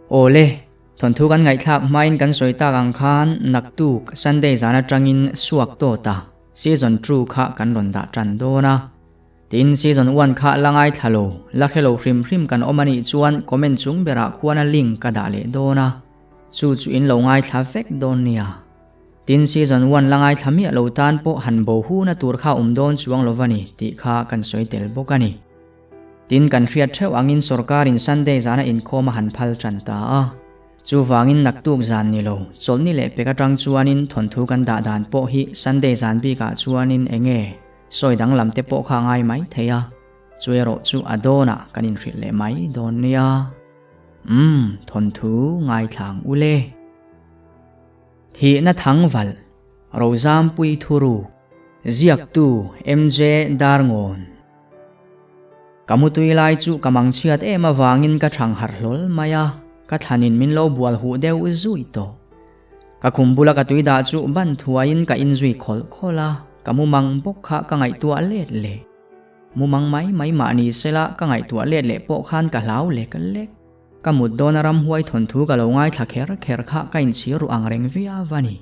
Awle, thawnthu kan ngaihthlak hmain kan sawi tak ang khan naktuk Sunday zan atangin suak tawt a, season two kha kan rawn dah tan dawn a. Tin, season one kha la ngaithla lo, la hre lo hrim hrim kan awm a nih chuan comment chung berah khuan a link ka dah leh dawn a, chu chu in lo ngaithla vek dawn nia. Tin, season one la ngaithla miah lo tan pawh han bo huna tur kha awm dawn chuang lo va ni tih kha kan sawi tel bawk a ni. Tin, kan hriat theuh angin sorkarin Sunday zana inkhawm a han phal tan ta a. Chuvangin naktuk zan ni lo, chawlhni leh pek atang chuanin thawnthu kan dah dan pawh hi Sunday zan bikah chuanin enge sawi danglam te pawh kha a ngai mai thei a, chu erawh chu a dawnah kan inhrilh leh mai dawn nia. Umm, thawnthu ngaithlang u le. Thihna thangvalh, Rozampui Thuruk, Ziaktu MJ Darngawn. Ka mutui lai chu ka mangchhiat em avangin ka thang harh hlawl mai a, ka thlanin min lo bual huh deuh zui tawh. Ka khum bula ka tui dah chu ban thuaiin ka inzui khawlh khawlh a, ka mumang bawk kha ka ngaihtuah let leh. Mumang mai mai mah ni sela ka ngaihtuah let leh pawh khan ka hlau lek lek. Ka mut dawna ramhuai thawnthu ka lo ngaithla kher kher kha ka inchhir ruh ang reng viau a ni.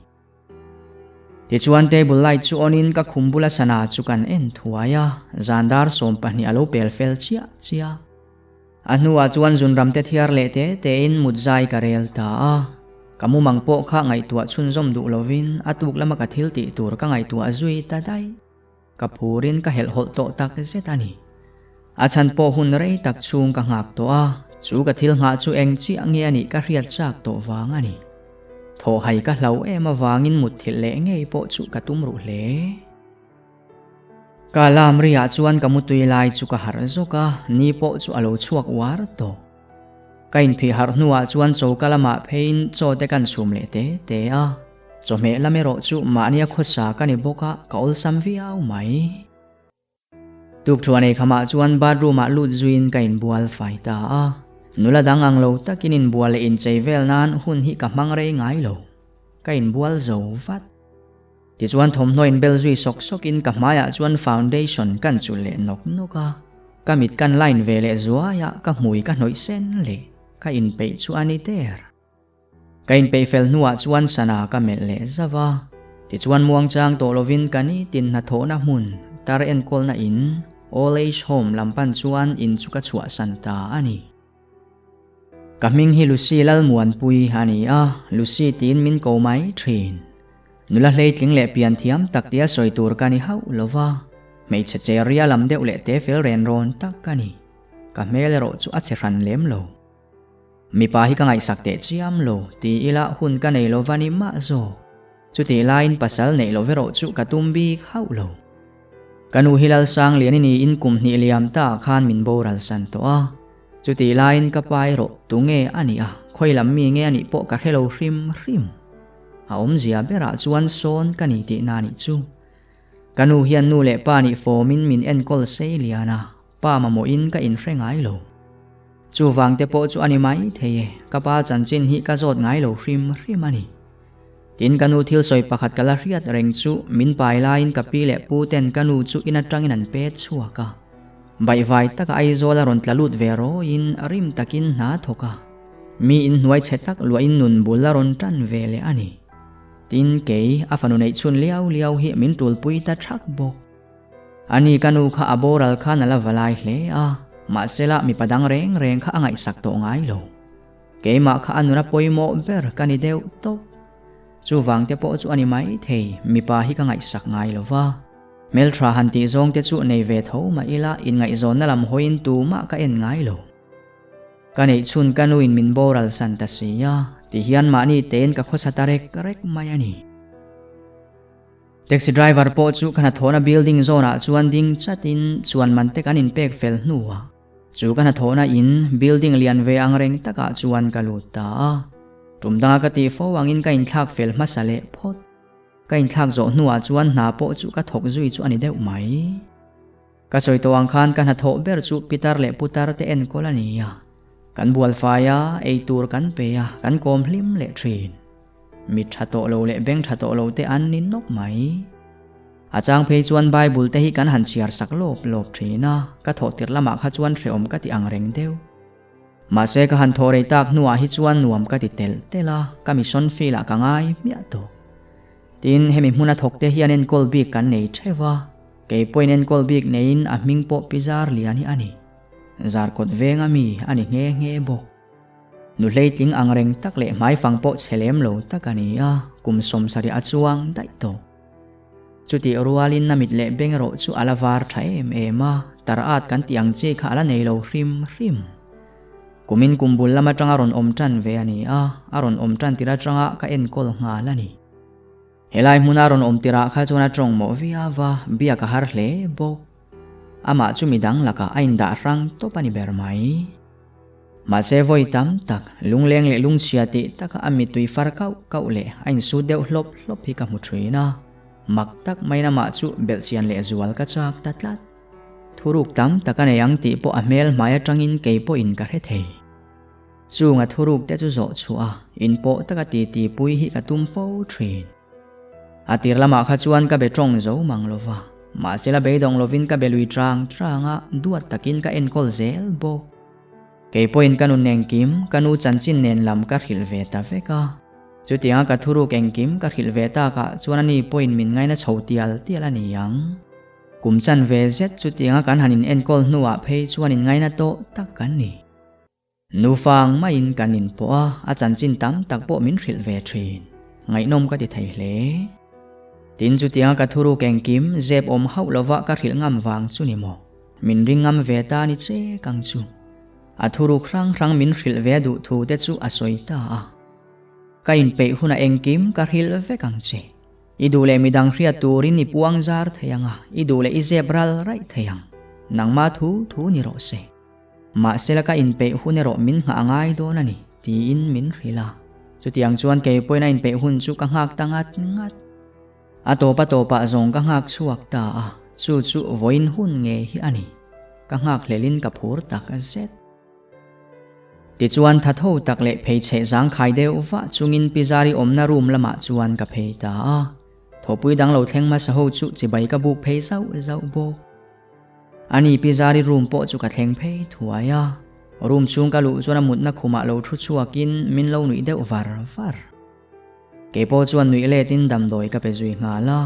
Tichuan table light chu on in ka khum bula sana chu kan en thuai a, zan dar 12 a lo pel fel chiah chiah. A hnuah chuan zunram te thiar leh te te in mut zai ka rel ta a, ka mumang pawh kha ngaihtuah chhunzawm duh lovin a tuk lama ka thil tih tur ka ngaihtuah zui ta daih. Ka phurin ka helh hawlh tawh tak zet a ni. A chhan pawh hun rei tak chhung ka nghak tawh a, chu ka thil nghah chu eng chiah nge a nih ka hriat chak tawh vang a ni. Thawhhai ka hlau em avangin mutthilh leh ngei pawh chu ka tum ruh hle. Ka alarm riah chuan ka mutui lai chu ka harh zawk a, ni pawh chu a lo chhuak uar tawh. Ka inphih harh hnuah chuan choka lamah pheiin chaw te kan chhum leh te te a, chawhmeh lam erawh chu mahnia khawsa ka ni bawk a, ka awlsam viau mai. Tukthuan ei khamah chuan bathroom ah lut zuiin ka inbual fai ta a, nula dang ang lo takin inbual leh inchei vel nan hun hi ka hmang rei ngai lo. Ka inbual zo vat. Tichuan thawmhnaw inbel zui sawk sawkin ka hmaiah chuan foundation kan chulh leh nawk nawk a, ka mit kan line ve leh zuai a, ka hmui ka hnawih sen leh ka inpeih chu a ni der. Ka inpeih fel hnuah chuan sana ka melh leh zauh a, tichuan muangchang tawh lovin ka nitin hnathawhna hmun tar enkawlna in, Old Age Home, lam pan chuan in chu ka chhuahsan ta a ni. Ka hming hi Lucy Lalmuanpui a ni a, Lucy tiin min ko mai thin. Nula hleitling leh pian thiam tak tia sawi tur ka ni hauh lo va, hmeichhe che ria lam deuh leh te fel ren rawn tak ka ni. Ka hmel erawh chu a che hran lem lo. Mipa hi ka ngaihsak teh chiam lo ti ila hun ka nei lo va ni mah zawk. Chutih laiin pasal neih loh erawh chu ka tum bik hauh lo. Ka nu hi Lalsangliani niin kum hnih liam ta khan min boral san tawh a. Chutih laiin ka pa erawh tunge a nih a, khawi lam mi nge a nih pawh ka hre lo hrim hrim. A awmzia berah chuan sawn ka ni tihna nih chu. Ka nu hian nu leh pa nih fawmin min enkawl sei lian a, pa mamawhin ka inhre ngai lo. Chuvang te pawh chu a ni mai thei e, ka pa chanchin hi ka zawt ngai lo hrim hrim a ni. Tin ka nu thil sawi pakhat ka la hriat reng chu min pai laiin ka pi leh pu ten ka nu chu in atangin an pet chhuak a. Baihvai taka Aizawl a rawn tla lut ve rawiin rim takin hna thawk a. Mi in hnuai chhe tak luahin nun bul a rawn tan ve leh a ni. Tin kei a fanu neih chhun liau liau hi min tulpui ta thak bawk. Ani ka nu kha a boral khan a la va lai hle a, mahsela mipa dang reng reng kha a ngaihsak tawh ngai lo. Keimah kha a nuna pawimawh ber ka ni deuh tawp. Chuvang te pawh chu a ni mai thei, mipa hi ka ngaihsak ngai lo va. Hmeltha han tih zawng te chu nei ve tho mah ila inngaihzawnna lam hawiin tumah ka en ngai lo. Ka neih chhun ka nuin min boral san ta si a, tihian mahni tein ka khawsa ta rek rek mai a ni. Taxi driver pawh chu ka hnathawhna building zawnah chuan ding chatin chuan man te kan inpek fel hnuah chu ka hnathawhna in building lian ve ang reng takah chuan ka lut ta a. Tum danga ka tih fo angin ka inthlak fel hmasa leh phawt. Ka inthlak zawh hnuah chuan hna pawh chu ka thawk zui chu a ni deuh mai. Ka sawi tawh ang khan ka hnathawh ber chu pitar leh putar te enkawl a ni a. Kan bualfai a, eitur kan pe a, kan kawm hlim leh thin. Mit tha tawh lo leh beng tha tawh lo te an ni nawk mai. A chang phei chuan Bible te hi kan han chhiar sak lawp lawp thin a, ka thawh tirh lamah kha chuan hrehawm ka ti ang reng deuh. Mahse ka han thaw rei tak hnuah hi chuan nuam ka ti telh telh a, ka mission field ah ka ngai hmiah tawh. Tin, hemi hmuna thawk te hian enkawl bik kan nei theuh a, kei pawhin enkawl bik neiin a hming pawh pi zar lian hi a ni. Zarkawt venga mi a ni nghe nghe bawk. Nu hleitling ang reng tak leh hmaifang pawh chhe lem lo tak a ni a, kum 70 a chuang daih tawh. Chutih rualin a mit leh beng erawh chu a la var tha em em a, tar at kan tih ang chi kha a la nei lo hrim hrim. Kumin kum bul lam atanga rawn awm tan ve a ni a, a rawn awm tan tir atanga ka enkawl nghal a ni. Helai hmuna rawn awm tirah kha chuan a tawng mawh viau a, biak a har hle bawk. Amah chu midang lakah a indah hrang tawp a ni ber mai. Mahse vawi tam tak, lungleng leh lungchhia tih taka a mittui far kauh kauh leh a insut deuh hlawp hlawp hi ka hmu thin a, mak tak maiin amah chu belhchian leh zual ka chak ta tlat. Thuruk tam tak a nei ang tih pawh a hmel hmai atangin kei pawhin ka hre thei. Chung a thuruk te chu zawh chhuah a, inpawh taka titi pui hi ka tum fo thin. A tir lamah kha chuan ka be tawng zo mang lo va, mahse la beidawng lovin ka be lui chang chang a, duat takin ka enkawl zel bawk. Kei pawhin ka nun engkim, ka nu chanchin nen lam ka hrilh ve ta vek a. Chutianga ka thuruk engkim ka hrilh ve takah chuan ani pawhin min ngaina chho tial tial a ni ang. Kum chan ve zet chutianga kan han in enkawl hnuah phei chuan in ngaina tawh tak kan ni. Nufa ang maiin kan inpawh a, a chanchin tam tak pawh min hrilh ve thin. Ngaihnawm ka ti thei hle. Tin chutianga ka thuruk engkim zep awm hauh lova ka hrilh ngam vang chu ni maw? Min ring ngam ve ta ni che kang chu. A thuruk hrang hrang min hrilh ve duh thu te chu a sawi ta a. Ka inpeih hunah engkim ka hrilh vek ang che. I duh leh midang hriat turin i puang zar thei ang a, i duh leh i zep ral raih thei ang. Nangmah thu thu ni rawh se. Mahsela ka inpeih hun erawh min nghah a ngai dawn a ni, tiin min hrilh a. Chutiang chuan kei pawhin a inpeih hun chu ka nghak ta ngat ngat. A tawp a tawpah zawng ka nghak chhuak ta a, chu chu vawiin hun ngei hi a ni. Ka nghak hlelin ka phur tak zet. Tichuan tha tho tak leh pheichheh zangkhai deuh vah chungin Pi Zari awmna room lamah chuan ka phei ta a. Thawhpui dang lo thleng hmasa ho chu chibai ka buk phei zauh zauh bawk. Ani Pi Zari room pawh chu ka thleng phei thuai a, room chhung ka luh chuan a mutna khumah lo thu chhuakin min lo nuih deuh var var. Kei pawh chuan nuih letin damdawi ka pe zui nghal a,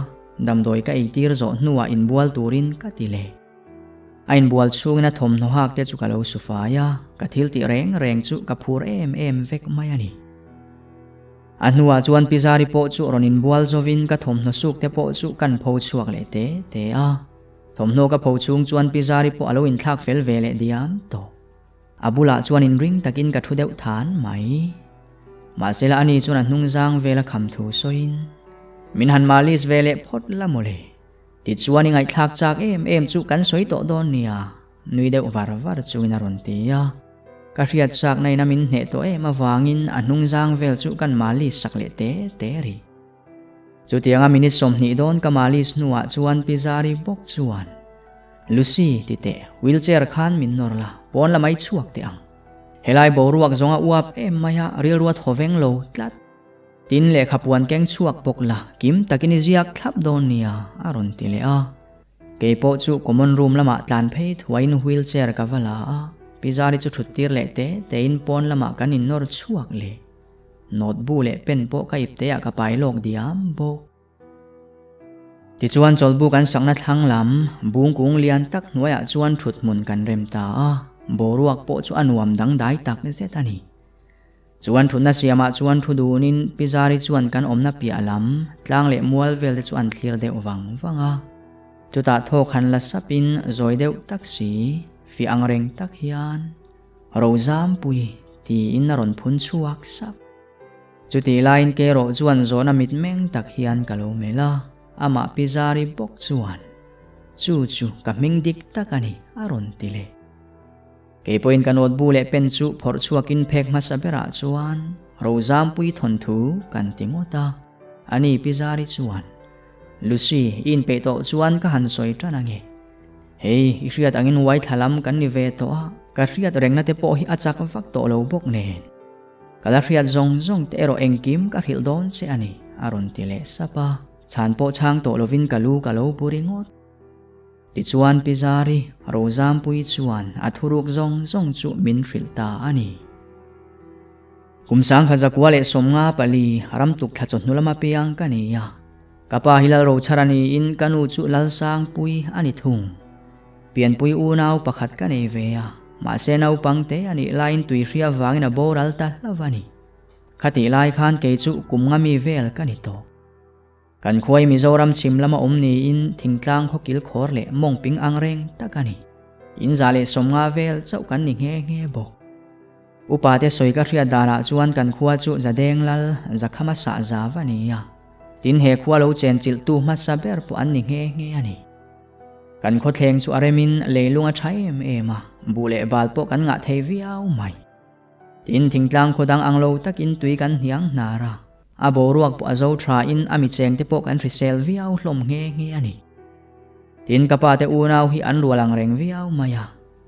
damdawi ka eitir zawh hnuah inbual turin ka ti leh. A inbual chhungin a thawmhnaw hak te chu ka lo su fai a, ka thil tih reng reng chu ka phur em em vek mai a ni. A hnuah chuan Pi Zari pawh chu rawn inbual zovin ka thawmhnaw suk te pawh chu kan pho chhuak leh te te a. Thawmhnaw ka pho chhung chuan Pi Zari pawh a lo inthlak fel ve leh diam tawh. A bulah chuan inring takin ka thu deuh than mai. Mahsela ani chuan a hnungzang vela kham thu sawiin, Min han malis ve leh phawt la mawle. Tichuan i ngaihthlak chak em em chu kan sawi tawh dawn nia, nui deuh var var chungin a rawn ti a. Ka hriat chakna in a min hneh tawh em avangin a hnungzang vel chu kan malis sak leh te te rih. Chutianga minute 20 dawn ka malis hnuah chuan Pi Zari bawk chuan, Lucy, ti teh, wheelchair khan min nawr la, pawn la mai chhuak teh ang. Helai boruak zawng a uap em mai a, rilru a thaw veng lo tlat. Tin lehkha puan keng chhuak bawk la, kim takin i ziak thlap dawn nia, a rawn ti leh a. Kei pawh chu common room lamah tlan phei thuaiin wheelchair ka va la a, Pi Zari chu thut tir leh te tein pawn lamah kan innawr chhuak leh. Note bu leh pen pawh ka ip teah ka pai lawk diam bawk. Tichuan chawlhbu kan sakna thlang lam bung kung lian tak hnuaiah chuan thut hmun kan rem ta a, boruak pawh chu a nuam dangdai tak zet a ni. Chuan thutna siamah chuan thu dunin Pi Zari chuan kan awmna piah lam tlang leh mual vel te chu an thlir deuh vang vang a. Chutah thawk han la sapin zawi deuh tak si, fiah ang reng tak hian, Rozampui, tiin a rawn phun chhuak sap. Chutih laiin Kerawh chuan zawhna mitmeng tak hian ka lo melh a, amah Pi Zari bawk chuan, Chu chu ka hming dik tak a ni, a rawn ti leh. Kei pawhin ka note bu leh pen chu phawrh chhuakin phek hmasa berah chuan Rozampui thawnthu kan ti ngawt a, ani Pi Zari chuan, Lucy, i inpeih tawh chuan ka han sawi tan ange. Hei, i hriat angin uai thla lam kan ni ve tawh a, ka hriat rengna te pawh hi a chak vak tawh lo bawk nen. Ka la hriat zawng zawng te erawh engkim ka hrilh dawn che a ni, a rawn ti leh sap a, chhan pawh chhang tawh lovin ka lu ka lo bu ringawt. Tichuan Pi Zari, Rozampuii chuan a thuruk zawng zawng chu min hrilh ta a ni. Kum 1914 ram tuk thla chawhnu lama piang ka ni a. Ka pa hi Lalrochhara niin ka nu chu Lalsangpui a ni thung. Pianpui unau pakhat ka nei ve a, mahse naupang te a nih laiin tuihria vangin a boral ta hlauh a ni. Khatih lai khan kei chu kum nga mi vel ka ni tawh. Kan khuai Mizoram chhim lama awm niin thingtlang khawkil khawr leh mawngping ang reng tak a ni. In 150 vel chauh kan ni nghe nghe bawk. Upa te sawi ka hriat danah chuan kan khua chu Zadeng Lal Zakhama sah zau a ni a. Tin he khua lo chenchilhtu hmasa ber pawh an ni nghe nghe a ni. Kan khawthleng chu a remin leilung a tha em em a, buh leh bal pawh kan ngah thei viau mai. Tin, thingtlang khaw dang ang lo takin tui kan hniang hnar a, a boruak pawh a zo thain a michengte pawh kan hrisel viau hlawm nghe nghe a ni. Tin, ka pa te unau hi an rual ang reng viau mai a,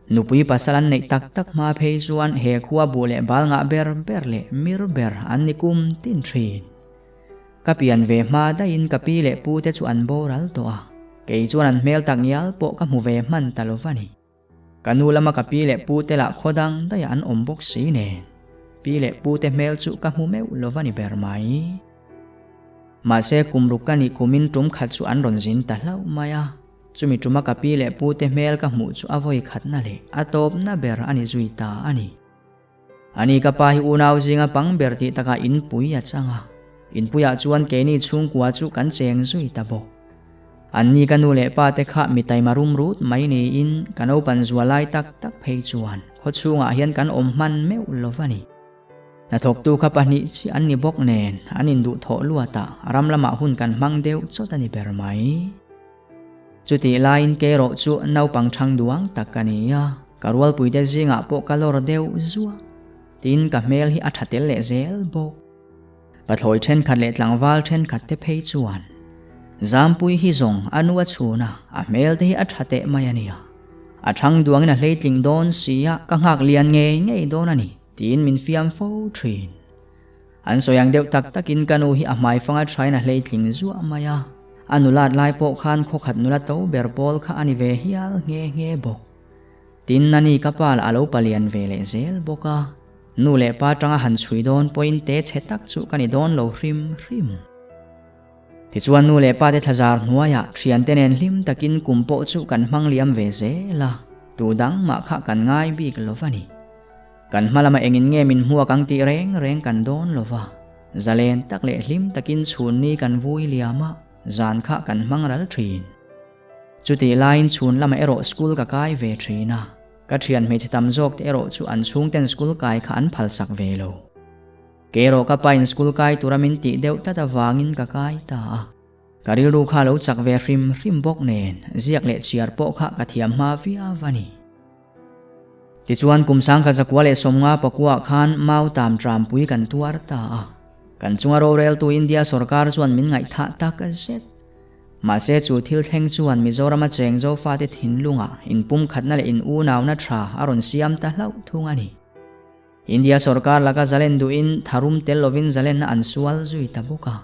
nupui pasal an neih tak tak hma phei chuan he khua buh leh bal ngah ber ber leh mir ber an ni kum tin thin. Ka pian ve hma daihin ka pi leh pu te chu an boral tawh a, kei chuan an hmel tak ngial pawh ka hmu ve hman ta lo va ni. Ka nu lama ka pi leh pu te lah khaw dang daiah an awm bawk si nen, pi leh pu te hmel chu ka hmu meuh lo va ni ber mai. Mahse kum ruk ka nih kumin tum khat chu an rawn zin ta hlauh mai a, chumi tuma ka pi leh pu te hmel ka hmuh chu a vawi khatna leh a tawpna ber a ni zui ta a ni. Ani ka pa hi unau zinga pang ber tih takah inpui a chang a, inpuiah chuan keini chhungkua chu kan cheng zui ta bawk. Anni ka nu leh pa te kha mi taima rum rut mai niin ka naupan zual lai tak tak phei chuan khaw chhungah hian kan awm hman meuh lo va ni. Hnathawktu kha pahnih chiah an ni bawk nen an induhthawh luatah ram lamah hun kan hmang deuh chawt a ni ber mai. Chutih laiin kerawh chu naupang thang duang tak ka ni a, ka rualpuite zingah pawh ka lawr deuh zuah. Tin, ka hmel hi a tha tel leh zel bawk. Pathlawi thenkhat leh tlangval thenkhat te phei chuan Zampui hi zawng a nu a chhun a, a hmel te hi a tha teh mai a nia. A thang duangin a hleitling dawn si a, ka nghak lian ngei ngei dawn a ni, tiin min fiam fo thin. An sawi ang deuh tak takin ka nu hi a hmaifanga thain a hleitling zuah mai a, a nulat lai pawh khan khawkhat nula to ber pawl kha a ni ve hial nghe nghe bawk. Tin, ani ka pa lah a lo palian ve leh zel bawk a, nu leh pa tanga han chhui dawn pawhin te chhe tak chu ka ni dawn lo hrim hrim. Tichuan nu leh pa te thlazar hnuaiah thiante nen hlim takin kum pawh chu kan hmang liam ve zel a, tu dang mah kha kan ngai bik lo va ni. Kan hma lama engin nge min hmuak ang tih reng reng kan dawn lo va, zalen tak leh hlim takin chhunni kan vui liam a, zan kha kan hmang ral thin. Chutih laiin chhun lama erawh school ka kai ve thin a, ka thian hmeichhe tam zawk te erawh chu an chhungten school kai kha an phalsak ve lo. Kei erawh ka pain school kai tura min tih deuh tlat avangin ka kai ta a. Ka rilru kha lo chak ve hrim hrim bawk nen ziak leh chhiar pawh kha ka thiam hma viau a ni. Tichuan kum 1954 khan Mau Tam Trampui kan tuar ta a. Kan chunga roreltu India sorkar chuan min ngaihthah tak zet. Mahse chu thil thleng chuan Mizorama cheng Zofate thinlungah inpumkhatna leh in unauna tha a rawn siam ta hlauh thung a ni. India sorkar laka zalen duhin tharum tel lovin zalenna an sual zui ta bawk a.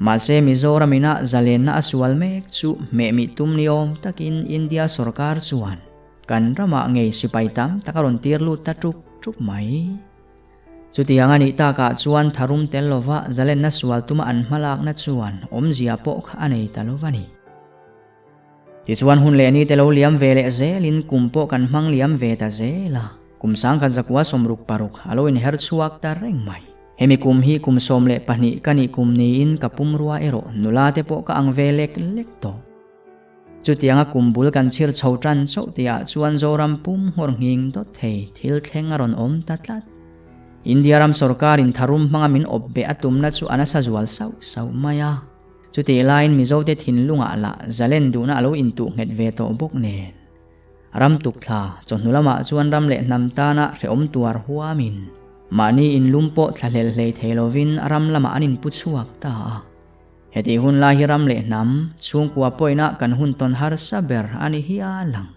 Mahse Mizoram ina zalenna a sual mek chu hmehmih tum ni awm takin India sorkar chuan kan ramah ngei sipai tam tak a rawn tir lut ta tuk tuk mai. Chutiang a nih takah chuan tharum tel lova zalenna sual tuma an hmalakna chuan awmzia pawh kha a nei ta lo va ni. Tichuan hun leh ni te lo liam ve leh zelin kum pawh kan hmang liam ve ta zel a, kum 1966 a lo inher chhuak ta reng mai. Hemi kum hi kum 12 ka nih kum niin ka pumrua erawh nula te pawh ka ang ve lek lek tawh. Chutianga kum bul kan chhir chho tan chauh tihah chuan Zoram pum nghawr nghing dawt thei thil thleng a rawn awm ta tlat. India ram sorkarin tharum hmanga min awp beh a tumna chu a nasa zual sauh sauh mai a. Chutih laiin Mizote thinlungah lah zalen duhna a lo intuh nghet ve tawh bawk nen. Ram tukthla, chawhnu lamah chuan ram leh hnam tana hrehawm tuar huamin mahni inlum pawh thlahlel hlei thei lovin ram lamah an inpu chhuak ta a. Hetih hun lai hi ram leh hnam, chhungkua pawina kan hun tawn harsa ber a ni hial ang.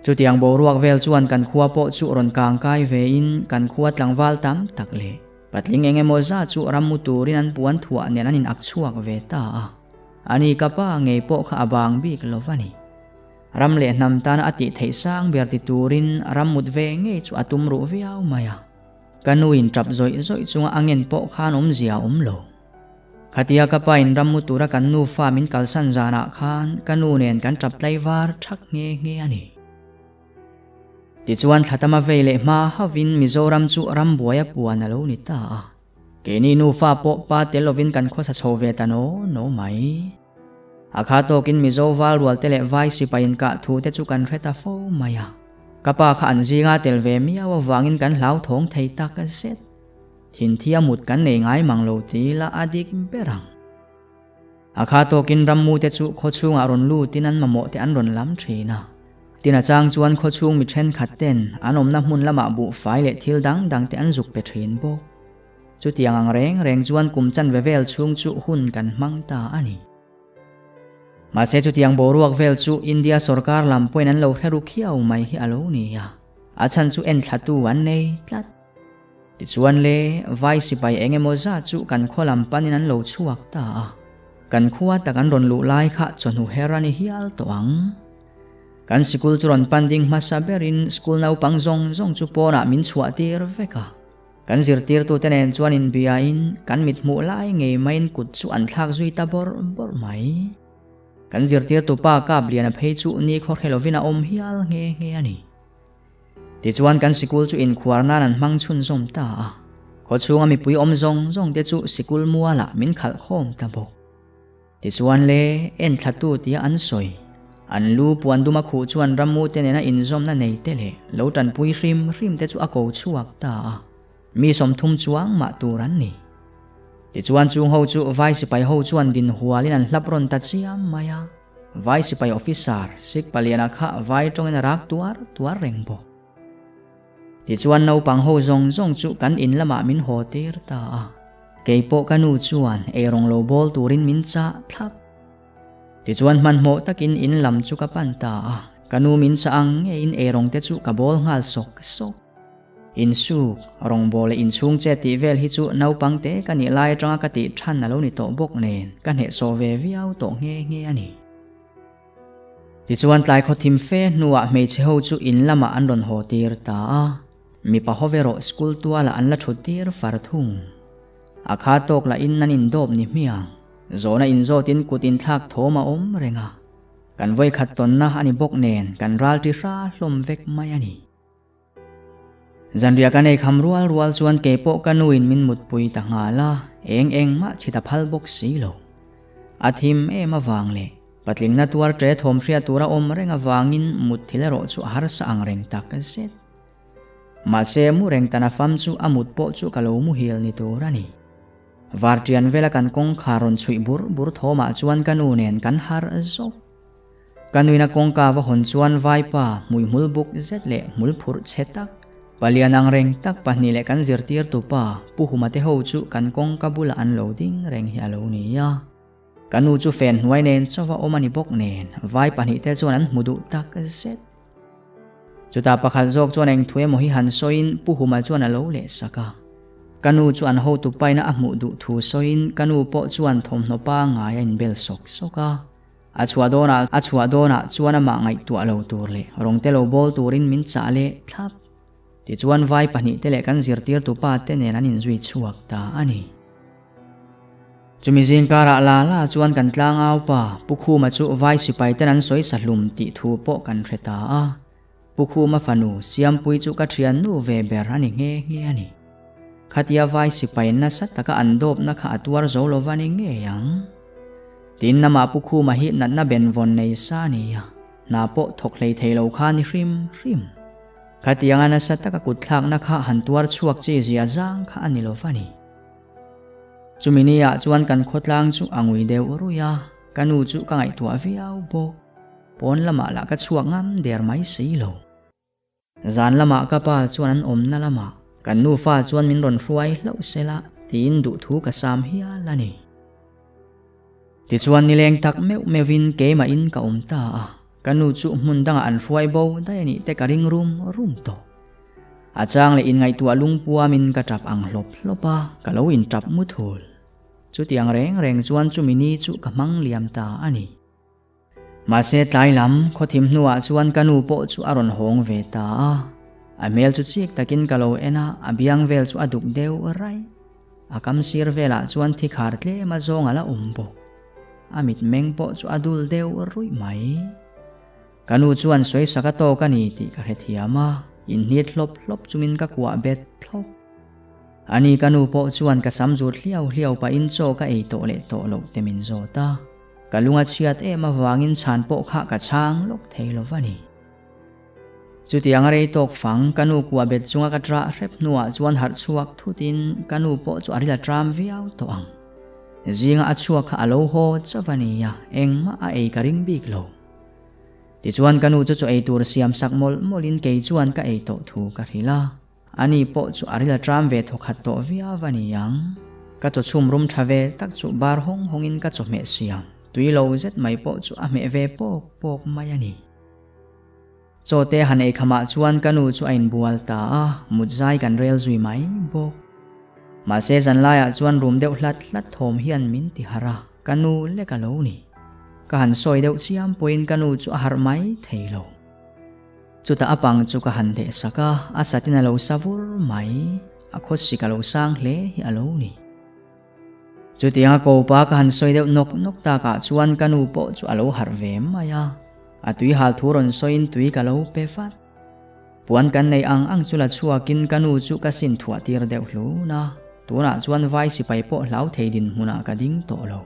Chutiang boruak vel chuan kan khua pawh chu rawn kang kai vein kan khua tlangval tam tak leh patling eng emaw za chu ram mu turin an puan thuah nen an in ak chhuak ve ta a. Ani ka pa ngei pawh kha a bang bik lo va ni. Ram leh hnam tana a tih theih sang ber ti turin ram mut ve ngei chu a tum ruh viau mai a. Ka nu in tap zawih zawih chunga a ngen pawh khan awmzia a awm lo. Khatia ka pa in ram mu tura kan nufa min kalsan zanah khan ka nu nen kan tap tlaivar thak nghe nghe a ni. Tichuan thlatama vei leh hma hauhin Mizoram chu ram buai a puan a lo ni ta a. Keini nufa pawh pa tel lovin kan khawsa chho ve ta naw naw mai. A kha tawkin Mizo val rual te leh vai sipai inkah thu te chu kan hre ta fo mai a. Ka pa kha an zinga tel ve miau avangin kan hlauthawng thei tak zet. Thinthia mut kan nei ngai mang lo ti la a dik ber ang. A kha tawkin rammu te chu khaw chhungah rawn lutin an mamawh te an rawn lam thin a. Tin a chang chuan khaw chhung mi thenkhat ten an awmna hmun lamah buhfai leh thil dang dang te an zuk pe thin bawk. Chutiang ang reng reng chuan kum chanve vel chhung chu hun kan hmang ta a ni. Mahse chutiang boruak vel chu India sorkar lam pawhin an lo hre ru khiau mai hi a lo ni a, a chhan chu enthlatu an nei tlat. Tichuan le, vai sipai eng emaw zat chu kan khaw lam panin an lo chhuak ta a. Kan khua tak an rawn luh lai kha chawhnu her a ni hial tawh ang. Kan sikul chu rawn pan ding hmasa berin school naupang zawng zawng chu pawnah min chhuah tir vek a. Kan zirtirtute nen chuan inbiain kan mit hmuh lai ngei maiin kut chu an thlak zui ta bawrh bawrh mai. Kan zirtirtu pa Kapliana phei chu ni khaw hre lovin a awm hial nghe nghe a ni. Tichuan kan sikul chu inkhuar nan an hmang chhunzawm ta a, khawchhunga mipui awm zawng zawng te chu sikul mualah min khalh khawm ta bawk. Tichuan le, enthlatu tia an sawi. An lu puan duma khuh chuan rammu te nena inzawmna nei te leh lo tanpui hrim hrim te chu a ko chhuak ta a, mi 30 chuang mah tur an ni. Tichuan chung ho chu vai sipai ho chuan din hualin an hlap rawn ta chiam mai a. Vai sipai officer Sikh paliana kha vai tawngin a rak tuar tuar reng bawk. Tichuan naupang ho zawng zawng chu kan in lamah min haw tir ta a. Kei pawh ka nu chuan eirawng lo bawl turin min chah thlap. Tichuan hmanhmawh takin in lam chu ka pan ta a. Ka nu min chah ang ngeiin eirawng te chu ka bawl nghal sawk sawk. Insuk, rawngbâwl leh inchhung che tih vel hi chu naupang te ka nih lai aṭanga ka tih ṭhan a lo ni tawh bawk nen ka hnehsawh ve viau tawh nghe nghe a ni. Tichuan tlai khaw thim fe hnuah hmeichhe ho chu in lamah an rawn haw tir ta a, mipa ho erawh school tualah an la ṭhut tir far thung. A kha tawk lahin an indawp ni hmiang, zawhna inzawtin kut inthlak thawm a awm reng a, kan vawikhat tawnna a ni bawk nen kan ral ṭi hra hlawm vek mai a ni. Zanriah kan ei kham rual rual chuan kei pawh ka nuin min mutpui ta nghal a, eng eng mah chhit a phal bawk si lo. A thim em avang leh patlingna tuar ṭe thawm hriat tura awm reng avangin mut thil erawh chu a harsa ang reng tak zet. Mahse mu reng tan a fam chu a mut pawh chu ka lo muhil ni tur a ni. Varṭian vela kan kawngkhar rawn chhuih bur bur thawmah chuan ka nu nen kan harh zawk. Ka nuina kawngka va hawn chuan vaipa hmuihmul buk zet leh hmul phurh chhe tak, palian ang reng tak pahnih leh kan zirtirtu pa Pu Huma te ho chu kan kawngka bulah an lo ding reng hi a lo ni a. Ka nu chu fen hnuai nen chauha awm a ni bawk nen vai pahnih te chuan an hmu duh tak zet. Chutah pakhat zawk chuan eng thu emaw hi han sawiin Pu Huma chuan a lo leh sak a. Ka nu chu an hotu paina a hmuh duh thu sawiin ka nu pawh chuan thawmhnaw pangngai a inbel sawk sawk a. A chhuah dawnah a chhuah dawnah chuan amah ngaihtuah lo tur leh rawng te lo bawl turin min chah leh thlap. Tichuan vai pahnih te leh kan zirtirtu pa te nen an inzui chhuak ta a ni. Chumi zingkarah la la chuan kan tlangau pa Pu Khuma chu vai sipai ten an sawi sahlum tih thu pawh kan hre ta a. Pu Khuma fanu Siampui chu ka thiannu ve ber a ni nghe nghe a ni. Khatia vai sipai nasa taka an dawpna kha a tuar zo lova ni ngei ang. Tin namah Pu Khuma hi natna benvawn nei sa a ni a, hna pawh thawk hlei thei lo kha ni hrim hrim. Khatianga nasa taka kutthlakna kha han tuar chhuak chi zia zang kha a ni lo va ni. Chumi ni ah chuan kan khawtlang chu a ngui deuh ruih a, ka nu chu ka ngaihtuah viau bawk. Pawn lamah lah ka chhuak ngam der mai si lo. Zan lamah ka pa chuan an awmna lamah kan nufa chuan min rawn hruai hlauh sela tiin duhthu ka sam hial a ni. Tichuan nileng tak meuh meuhin keimahin ka awm ta a, ka nu chu hmun dangah an hruai bo daih a nih te ka ring rum rum tawh. A chang leh inngaihtuah lungpuamin ka tap ang hlawp hlawp a, ka lo intap mu thul. Chutiang reng reng chuan chumi ni chu ka hmang liam ta a ni. Mahse tlai lam khawthim hnuah chuan ka nu pawh chu a rawn hawng ve ta a. A hmel chu chik takin ka lo en a, a biang vel chu a duk deuh raih. A kam sir velah chuan thi khar tlem a zawng a la awm bawk. A mitmeng pawh chu a dul deuh ruih mai. Ka nu chuan sawi sak a tawk a ni tih ka hrethiam a, inhnit hlawp hlawp chungin ka kuah bet thlawp. Ani ka nu pawh chuan ka sam zut hliau hliau pahin chaw ka ei tawh leh tawh loh te min zawt a. Ka lung a chhiat em avangin chhan pawh kha ka chhang lawk thei lo va ni. Chutiang a rei tawk fang, ka nu kuah bet chunga ka ṭah hrep hnuah chuan harh chhuak thutin ka nu pawh chu a ril a ṭam viau tawh ang. Zinga a chhuak kha a lo haw chauh a nia, engmah a ei ka ring bik lo. Tichuan ka nu chu chaw ei tur siam sak mawlh mawlhin kei chuan ka ei tawh thu ka hrilh a. Ani pawh chu a ril a ṭam ve thawkhat tawh viau a ni ang. Ka chaw chhum rum ṭha ve tak chu bar hawng hawngin ka chawhmeh siam tui lo zet mai pawh chu a hmeh ve pawk pawk mai a ni. Chaw te han ei khamah chuan ka nu chu a inbual ta a, mut zai kan rel zui mai bawk. Mahse zanlaiah chuan rum deuh hlat hlat thawm hian min ti harh a, ka nu lek a lo ni. Ka han sawi deuh chiam pawhin ka nu chu a harh mai thei lo. Chutah a pang chu ka han deh sak a, a satin a lo sa vur mai, a khawsik a lo sang hle hi a lo ni. Chutianga kopa ka han sawi deuh nawk nawk takah chuan ka nu pawh chu a lo harh ve mai a, a tui hal thu rawn sawiin tui ka lo pe vat. Puan kan neih ang ang chu la chhuakin ka nu chu ka sin thuah tir deuh hlun a, tunah chuan vai sipai pawh hlau thei dinhmunah ka ding tawh lo.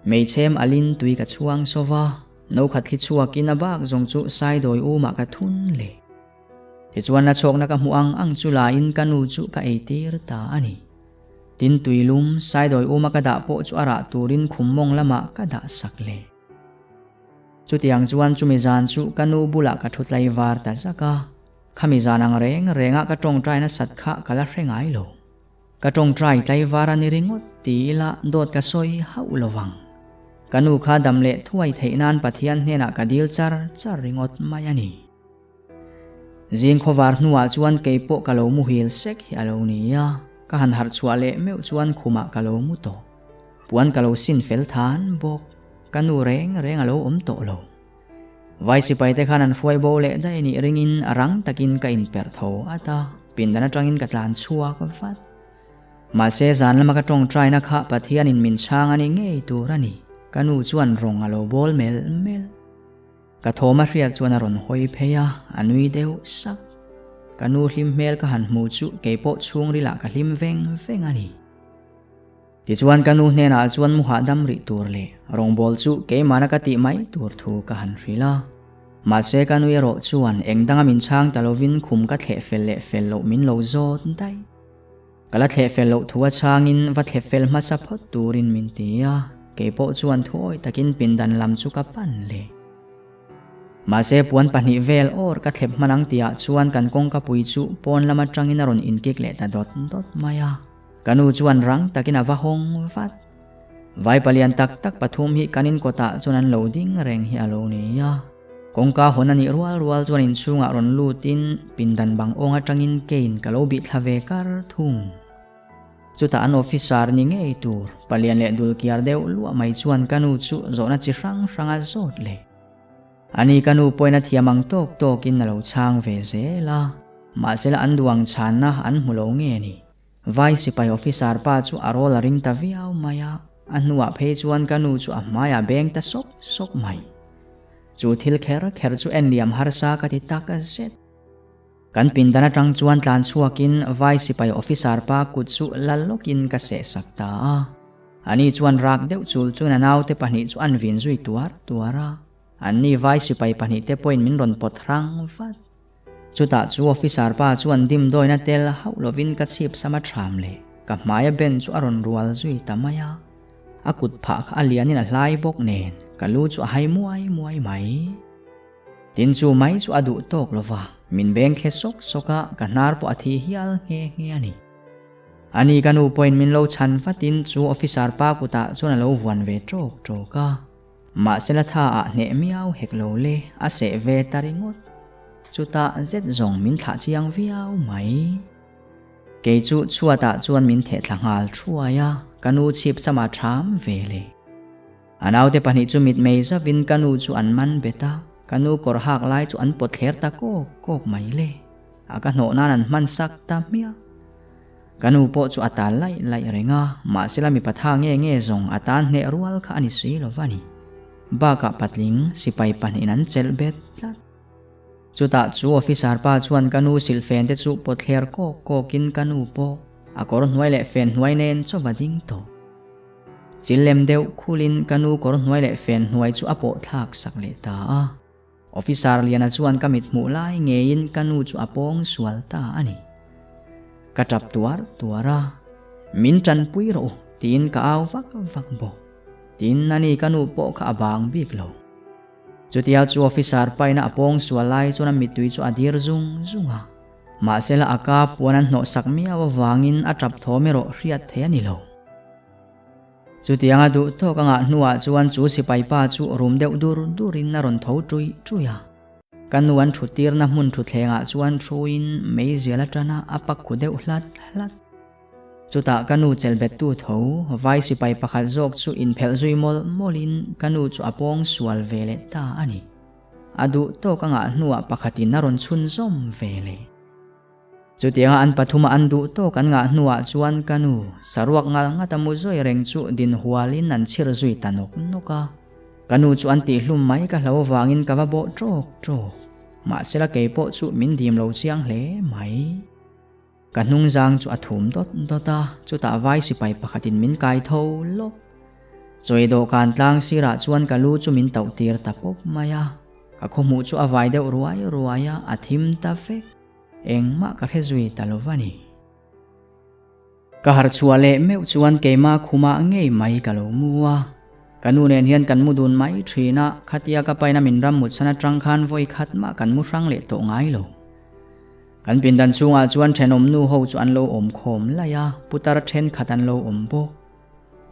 Meichhem alin tui ka chhuang sawva, no khat thli chhuakin a bak zawng chu saidawi umah ka thun leh. Tichuan la chhawkna ka hmuh ang ang chu lain ka nu chu ka eitir ta a ni. Tin tui lum, saidawi uma ka dah pawh chu a rah turin khum mawng lamah ka dah sak leh. Chutiang chuan chumi zan chu ka nu bulah ka thu tlai var ta zak a, khami zan ang reng rengah ka tawngtai nasat kha ka la hre ngai lo. Ka tawngtai tlai var a ni ringawt ti ila dawt ka sawi hauh lo vang. Ka nu kha dam leh thuai theih nan Pathian hnenah ka dil char char ringawt mai a ni. Zing khawvar hnuah chuan kei pawh ka lo muhil sek hi a lo ni a, ka han harh chhuah leh meuh chuan khumah ka lo mu tawh. Puan ka lo sin fel than bawk, ka nu reng reng a lo awm tawh lo. Vai sipai te khan an hruai bo leh daih nih ringin a rang takin ka inperh tho at a, pindan atangin ka tlan chhuak vat. Mahse zan lama ka tawngtaina kha Pathianin min chhang a ni ngei tur a ni, ka nu chuan rawng a lo bawl melh melh. Ka thawm a hriat chuan a rawn hawi phei a, a nui deuh sak. Ka nu hlim hmel ka han hmu chu keipawh chhungrilah ka hlim veng veng a ni. Tichuan ka nu hnenah chuan mu hahdam rih tur leh rawngbawl chu keimahna ka tih mai tur thu ka han hrilh a. Mahse ka nu erawh chuan eng danga min chhang ta lovin khum ka thleh fel leh fel loh min lo zawt daih. Ka la thleh fel loh thu a chhangin va thlep fel hmasa phawt turin min ti a, keipawh chuan thuawi takin pindan lam chu ka pan leh. Mahse puan pahnih vel awr ka thlep hman ang tihah chuan kan kawngka pui chu pawn lam atangin a rawn inkik leh ta dawt dawt mai a, ka nu chuan rang takin a va hawng vat. Vai palian tak tak pathum hi kan inkawtah chuan an lo ding reng hi a lo ni a. Kawngka hawn a nih rual rual chuan inchhungah rawn lutin pindan bang awng atangin kein ka lo bih thla ve kar thung. Chutah an officer ni ngei tur, palian leh dul kiar deuh luah mai chuan ka nu chu zawhna chi hrang hrang a zawt leh. Ani ka nu pawhin a thiam ang tawk tawkin a lo chhang ve zel a, mahsela an duang chhanna an hmu lo nge ni. Vai sipai officer pa chu a rawl a ring ta viau mai a, a hnuah phei chuan ka nu chu a hmaiah beng ta sawk sawk mai. Chu thil kher kher chu en liam harsa ka ti tak zet. Kan pindan atang chuan tlan chhuakin vai sipai officer pa kut chu la lawkin ka seh sak ta a. Ani chuan rak deuh chul chuan a naute pahnih chu an vin zui tuar tuar a. Anni vai sipai pahnih te pawhin min rawn pawt hrang vat. Chutah chu officer pa chuan dimdawina tel hauh lovin ka chhip sam a ṭham leh ka hmaia ben chu a rawn rual zui ta mai a. A kut phah kha a lianin a hlai bawk nen ka lu chu a hai muai muai mai. Tin chu mai chu a duh tawk lova, min beng khe sawk sawk a, ka hnar pawh a thi hial nghe nghe a ni. Ani ka nu pawhin min lo chhan vatin chu officer pa kutah chuan a lo vuan ve ṭawk ṭawk a. Mahsela tha ah hneh miau hek lo le, a seh ve ta ringawt. Chutah zet zawng min thlah chiang viau mai. Kei chu chhuatah chuan min theh thla nghal thuai a, ka nu chhip sama ṭham ve le. A naute pahnih chu mitmei zavin ka nu chu an man bet a, ka nu kawr hak lai chu an pawt thler ta kawk kawk mai le. A ka hnawh nan an hman sak ta hmiah. Ka nu pawh chu a tal laih laih reng a, mahsela mipa tha nge nge zawng a tan hneh rual kha a ni si lo va ni. Bakah patling sipai pahnihin an chelh bet tlat. Chutah chu officer pa chuan ka nu silhfen te chu pawt thler kawk kawkin ka nu pawh a kawr hnuai leh fen hnuai nen chaw a ding tawh. Chil lem deuh khulin ka nu kawr hnuai leh fen hnuai chu a pawh thlak sak leh ta a. Officer Liana chuan ka mit hmuh lai ngeiin ka nu chu a pawng sual ta a ni. Ka tap tuar tuar a, Min tanpui rawh u tiin ka au vak vak bawk. Tin, ani ka nu pawh kha a bang bik lo. Chutia chu officer paina a pawng sual lai chuan a mittui chu a dir zung zung a. Mahsela a ka puan an hnawh sak miau avangin a tap thawm erawh hriat thei a ni lo. Chutianga duh tawk a ngah hnuah chuan chu sipai pa chu rum deuh dur durin a rawn tho ṭuih ṭuih a. Ka nu an ṭhutirna hmun ṭhuthlengah chuan ṭhuin meizial aṭana a pak khu deuh hlat hlat. Chutah ka nu chelbettu tho vai sipai pakhat zawk chu inphelh zui mawlh mawlhin ka nu chu a pawng sual ve leh ta a ni. A duh tawk a ngah hnuah pakhatin a rawn chhunzawm ve leh. Chutianga an pathuma an duh tawk an ngah hnuah chuan ka nu saruak ngal ngat a mu zawi reng chu din hualin an chhir zui ta nawk nawk a. Ka nu chu an tihhlum mai ka hlo avangin ka va bawh ṭawk ṭawk. Mahsela keipawh chu min dim lo chiang hle mai. Ka hnungzang chu a thum dawt dawt a, chutah vai sipai pakhatin min kai tho lawk. Chawi dawhkan tlang sirah chuan ka lu chu min tauh tir ta pawp mai a, ka khawhmuh chu a vai deuh ruai ruai a, a thim ta vek. Engmah ka hre zui ta lo va ni. Ka harh chhuah leh meuh chuan keimah khumah ngei mai ka lo mu a. Ka nu nen hian kan mu dun mai thin a, khatia ka paina min ram mut chhan atang khan vawi khat mah kan mu hrang leh tawh ngai lo. Kan pindan chhungah chuan thenawm nu ho chu an lo awm khawm laih a, putar thenkhat an lo awm bawk.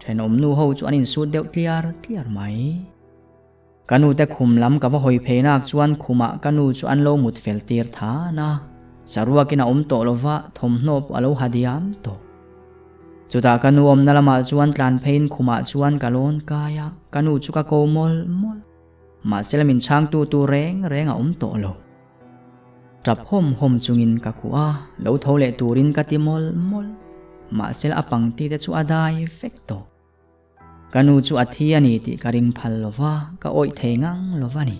Thenawm nu ho chu an insut deuh tliar tliar mai. Ka nu te khum lam ka va hawi phei nak chuan khumah ka nu chu an lo mut fel tir than a, saruakin a awm tawh lova thawmhnaw pawh a lo ha diam tawh. Chutah ka nu awmna lamah chuan tlan pheiin khumah chuan ka lawn kai a, ka nu chu ka ko mawlh mawlh. Mahse la min chhangtu tur reng reng a awm tawh lo. Tap hawm hawm chungin ka kuah a, lo tho leh turin ka ti mawlh mawlh. Mahse a pangti te chu a dai vek tawh. Ka nu chu a thi a ni tih ka ring phal lo va, ka awih thei ngang lo va ni.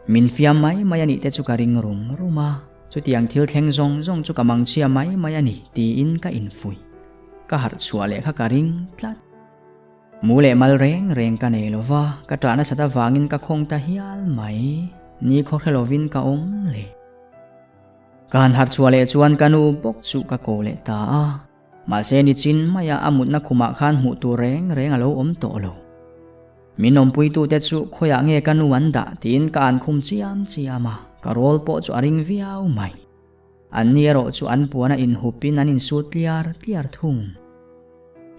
Min fiam mai mai a nih te chu ka ring rum rum a, chutiang thil thleng zawng zawng chu ka mangchhia mai mai a ni tiin ka infuih. Ka harh chhuah leh kha ka ring tlat. Mu leh mal reng reng ka nei lo va, ka ṭah nasat avangin ka khawng ta hial mai. Ni khaw hre lovin ka awm le. Ka han harh chhuah leh chuan ka nu bawk chu ka ko leh ta a. Mahse nichin maia a mutna khumah khan hmuh tur reng reng a lo awm tawh lo. Min awmpuitute chu khawiah nge ka nu an dah tiin ka an khum chiam chiam a, ka rawl pawh chu a ring viau mai. Anni erawh chu an puan a inhupin an insut tliar tliar thung.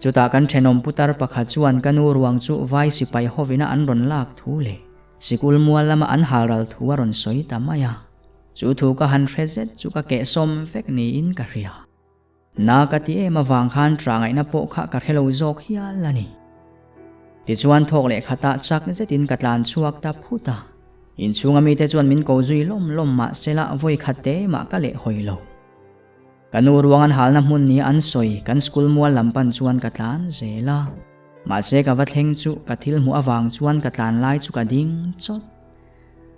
Chutah kan thenawm putar pakhat chuan ka nu ruang chu vai sipai hovina an rawn lak thu leh sikul mual lama an halral thu a rawn sawi ta mai a. Chu thu ka han hre zet chu ka kehsawm vek niin ka hria. Na ka ti em avang khan tah ngaihna pawh kha ka hre lo zawk hial a ni. Tichuan thawk leh khatah chak zetin ka tlan chhuak ta phut a. Inchhunga mite chuan min ko zui lawm lawm mah sela vawi khat te mah ka leh hawi lo. Ka nu ruang an halna hmun nia an sawi kan school mual lam pan chuan ka tlan zel a. Mahse ka va thleng chu ka thil hmuh avang chuan ka tlan lai chu ka ding chawt.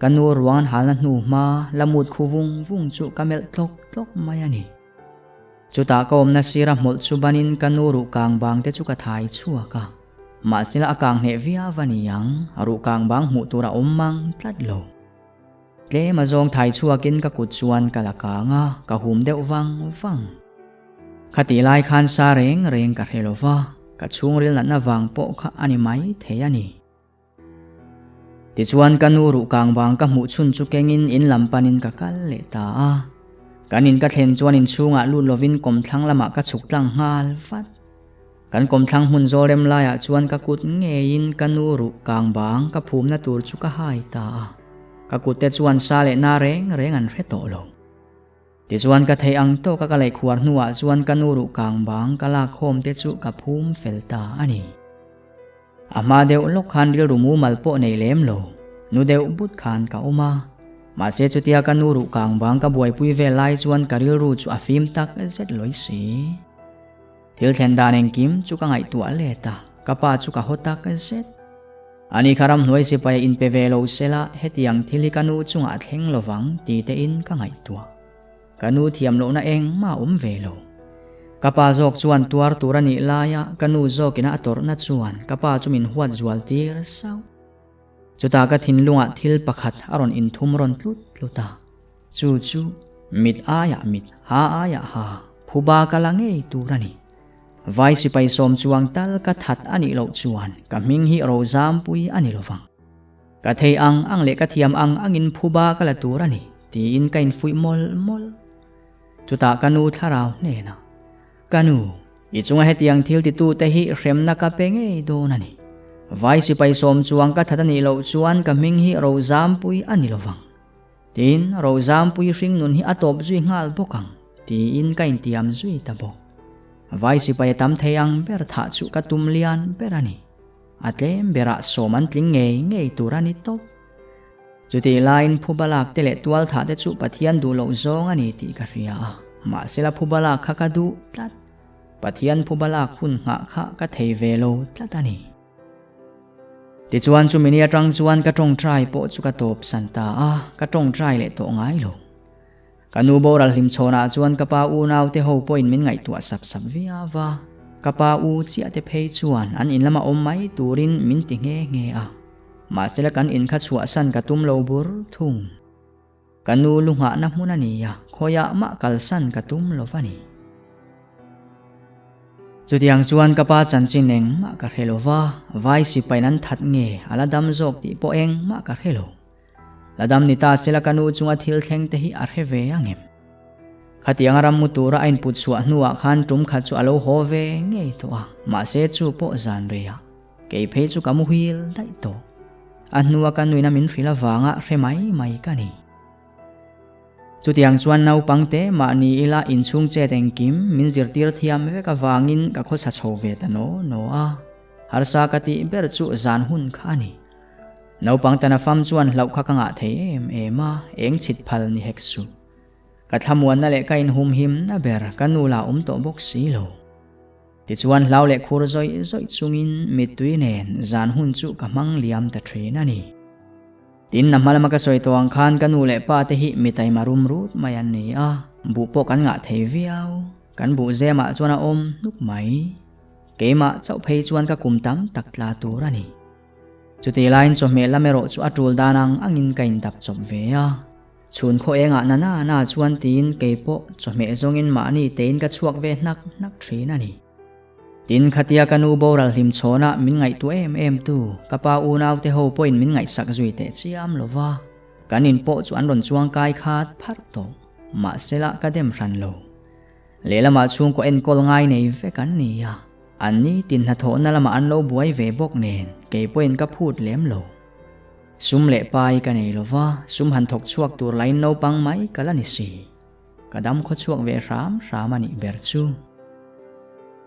Ka nu ruang an halna hnu hma la mut khu vung vung chu ka melh tlawk tlawk mai a ni. Chutah ka awmna sira hmawlh chu banin ka nu ruh kang bang te chu ka thai chhuak a. Mahsela a kang hneh viau a ni ang, ruh kang bang hmuh tur a awm mang tlat lo. Tlem a zawng thai chhuakin ka kut chuan ka la kang a, ka hum deuh vang vang. Khatih lai khan sa reng reng ka hre lo va, ka chhungril natna vang pawh kha a ni mai thei a ni. Tichuan ka nu ruh kang vang ka hmuh chhun chu kengin in lam panin ka kal leh ta a. Kan in ka thlen chuan inchhungah lut lovin kawmthlang lamah ka chhuk tlang nghal vat. Kan kawmthlang hmun zawl rem laiah chuan ka kut ngeiin ka nu ruh kang bang ka phumna tur chu ka hai ta a. Ka kut te chuan sa leh na reng reng an hre tawh lo. Tichuan ka theih ang tawka ka leihkhuar hnuah chuan ka nu ruh kang bang ka lak khawm te chu ka phum fel ta a ni. A hma deuh lawk khan rilru mumal pawh nei lem lo, nu deuh but khan ka awm a. Mahse chutia ka nu ruh kang bang ka buaipui vel lai chuan ka rilru chu a fim tak zet lawi si. Thil thlen dan engkim chu ka ngaihtuah let a, ka pa chu ka haw tak zet. Ani kha ramhnuai sipai a inpe ve lo sela hetiang thil hi ka nu chungah a thleng lovang ti tein ka ngaihtuah. Ka nu thiam lohna engmah a awm ve lo. Ka pa zawk chuan tuar tur a nih laia ka nu zawkina a tawrhna chuan ka pa chu min huat zual tir sauh. Chutah ka thinlungah thil pakhat a rawn inthum rawn tlut tlut a, chu chu mit aiah mit, ha aiah ha, phuba ka la ngei tur a ni. Vai sipai sawm chuang tal ka that a nih loh chuan ka hming hi Rozampui a ni lovang. Ka thei ang ang leh ka thiam ang angin phuba ka la tur a ni, tiin ka infuih mawlh mawlh. Chutah ka nu thlarau hnenah, Ka nu, i chunga hetiang thil titute hi hremna ka pe ngei dawn a ni. Vai sipai sawm chuang ka that a nih loh chuan ka hming hi Rozampui a ni lovang. Tin, Rozampui hringnun hi a tawp zui nghal bawk ang, tiin ka intiam zui ta bawk. Vai sipai a tam thei ang ber thah chu ka tum lian ber a ni. A tlem berah sawm an tling ngei ngei tur a ni tawp. Chutih laiin phubalak te leh tualthah te chu Pathian duh loh zawng a ni tih ka hria a, mahsela phubalak kha ka duh tlat. Pathian phubalak hun nghah kha ka thei ve lo tlat a ni. Tichuan chumi ni atang chuan ka tawngtai pawh chu ka tawp san ta a, ka tawngtai leh tawh ngai lo. Ka nu boral hlimchhawnah chuan ka pa unau te ho pawhin min ngaihtuah sap sap viau a, ka pa u chiah te phei chuan an in lama awm mai turin min ti nghe nghe a, mahsela kan in kha chhuahsan ka tum lo bur thung. Ka nu lu nghahna hmun a ni a, khawiah mah kalsan ka tum lo va ni. Chutiang chuan ka pa chanchin engmah ka hre lo va, vai sipain an that nge a la dam zawk tih pawh engmah ka hre lo. La dam ni ta sela ka nu chunga thil thleng te hi a hre ve ang em? Khatianga ram mu tura a input chhuah hnuah khan tum khat chu a lo haw ve ngei tawh a, mahse chu pawh zan rei a, kei phei chu ka muhil daih tawh. A hnua ka nuina min hrilh avanga hre mai mai ka ni. Chutiang chuan naupang te mahni ila inchhung chet engkim min zirtir thiam vek avangin ka khawsa chho ve ta naw naw a, harsa ka tih ber chu zan hun kha a ni. Naupang tana fam chuan hlauh kha ka ngah thei em em a, eng chhit phal ni hek suh. Ka thlamuanna leh ka inhumhimna ber ka nu lah awm tawh bawk si lo. Tichuan hlau leh khur zawih zawih chungin mittui nen zan hun chu ka hmang liam ta thin a ni. Tin, na hma lama ka sawi tawh ang khan ka nu leh pa te hi mi taima rum rut mai an ni a, buh pawh kan ngah thei viau. Kan buh zemah chuan a awm hnuk mai. Keimah chauh phei chuan ka kum tam tak tla tur a ni. Chutih laiin chawhmeh lam erawh chu a tul dan ang angin ka indap chawp ve a. Chhun khaw engah na na na chuan tiin kei pawh chawhmeh zawngin mahni tein ka chhuak ve hnak hnak thin a ni. Tin, khatia ka nu boral hlim chhawnah min ngaihtuah em em tu ka pa unau te ho pawhin min ngaihsak zui teh chiam lo va, kan in pawh chu an rawn chuang kai khat pharh tawh. Mahsela ka dem hran lo. Lehlamah chhungkaw enkawl ngai nei vek an ni a. An ni tin hnathawhna lamah an lo buai ve bawk nen kei pawhin ka phut lem lo. Sum leh pai ka nei lo va, sum han thawk chhuak tur lain naupang mai ka la ni si. Ka dam khaw chhuak ve hram hram a nih ber chu.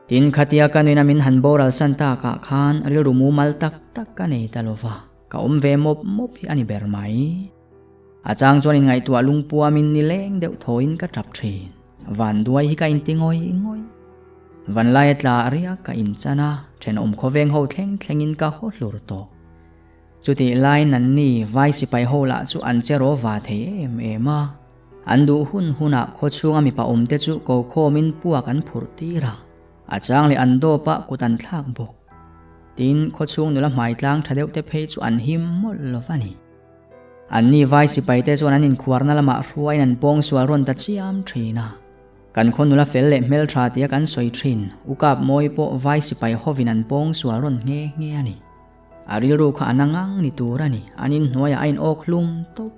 Tin, khatia ka nuina min han boral san takah khan rilru mumal tak tak ka nei ta lo va, ka awm ve mawp mawp hi a ni ber mai. A chang chuan inngaihtuah lungpuamin nileng deuh thawiin ka tap thin. Van duai hi ka inti ngawih ngawih. Van laia tla riak ka inchan a, thenawm khawveng ho thleng thlengin ka haw hlur tawh. Chutih lai nanni vai sipai ho lah chu an che raw va thei em em a. An duh hun hunah khawchhunga mipa awmte chu ko khawmin puak an phurh tir a, a chang leh an dawp a kut an thlak bawk. Tin, khawchhung nula hmai tlang tha deuh te phei chu an him mawlh lo va ni. Anni vai sipaite chuan an inkhuarna lamah hruaiin an pawng sual rawn ta chiam thin a. Kan khaw nula fel leh hmeltha tia kan sawi thin, U Kap Mawi pawh vai sipai hovin an pawng sual rawn nghe nghe a ni. A rilru kha a na ngang ni tur a ni, an inhnuaiah a inawk hlum tawp.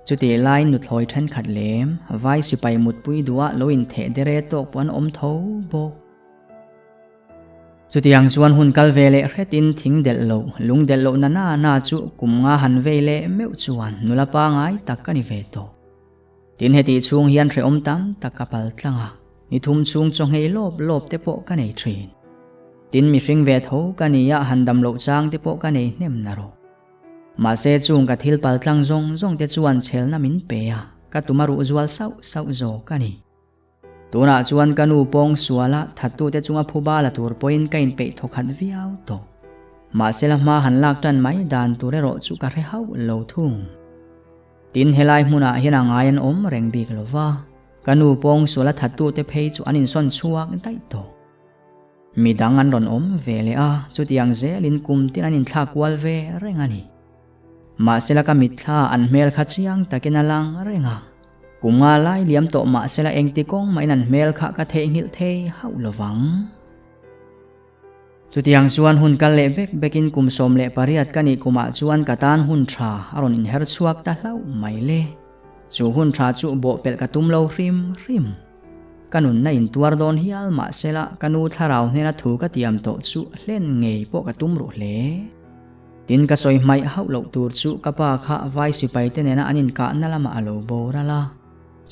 Chutih laiin nuthlawi thenkhat lem, vai sipai mutpui duhah lo intheh dere tawk pawh an awm tho bawk. Chutiang chuan hun kal ve leh hretin thing delh loh, lung delh loh na na na chu kum nga han vei leh meuh chuan nula pangai tak ka ni ve tawh. Tin hetih chhung hian hrehawm tam tak ka pal tlang a, ni thum chhung chaw nghei lawp lawp te pawh ka nei thin. Tin mihring ve tho ka nia han dam loh chang te pawh ka nei hnem na rawh. Mahse chung ka thil pal tlang zawng zawng te chuan chhelna min pe a, ka tum a ruh zual sauh sauh zawk a ni. Tunah chuan ka nu pawng suala thattute chunga phuba la tur pawhin ka inpeih thawkhat viau tawh. Mahse la hma han lak tan mai dan tur erawh chu ka hre hauh lo thung. Tin helai hmunah hian a ngai an awm reng bik lo va, ka nu pawng suala thattute phei chu an insawn chhuak daih tawh. Midang an rawn awm ve leh a, chutiang zelin kum tin an inthlak kual ve reng a ni. Mahsela ka mitthla an hmel kha chiang takin a lang reng a. Kum nga lai liam tawh mahsela engti kawng mahin an hmel kha ka theihnghilh thei hauh lovang. Chutiang chuan hun kal leh bek bekin kum 18 ka nih kumah chuan ka tan hun tha a rawn inher chhuak ta hlauh mai le. Chu hun tha chu bawhpelh ka tum lo hrim hrim. Ka nunna intuar dawn hial mahsela ka nu thlarau hnena thu ka tiam tawh chu hlen ngei pawh ka tum ruh hle. Tin ka sawi hmaih hauh loh tur chu ka pa kha vai sipai te nena an inkahna lamah a lo boral a.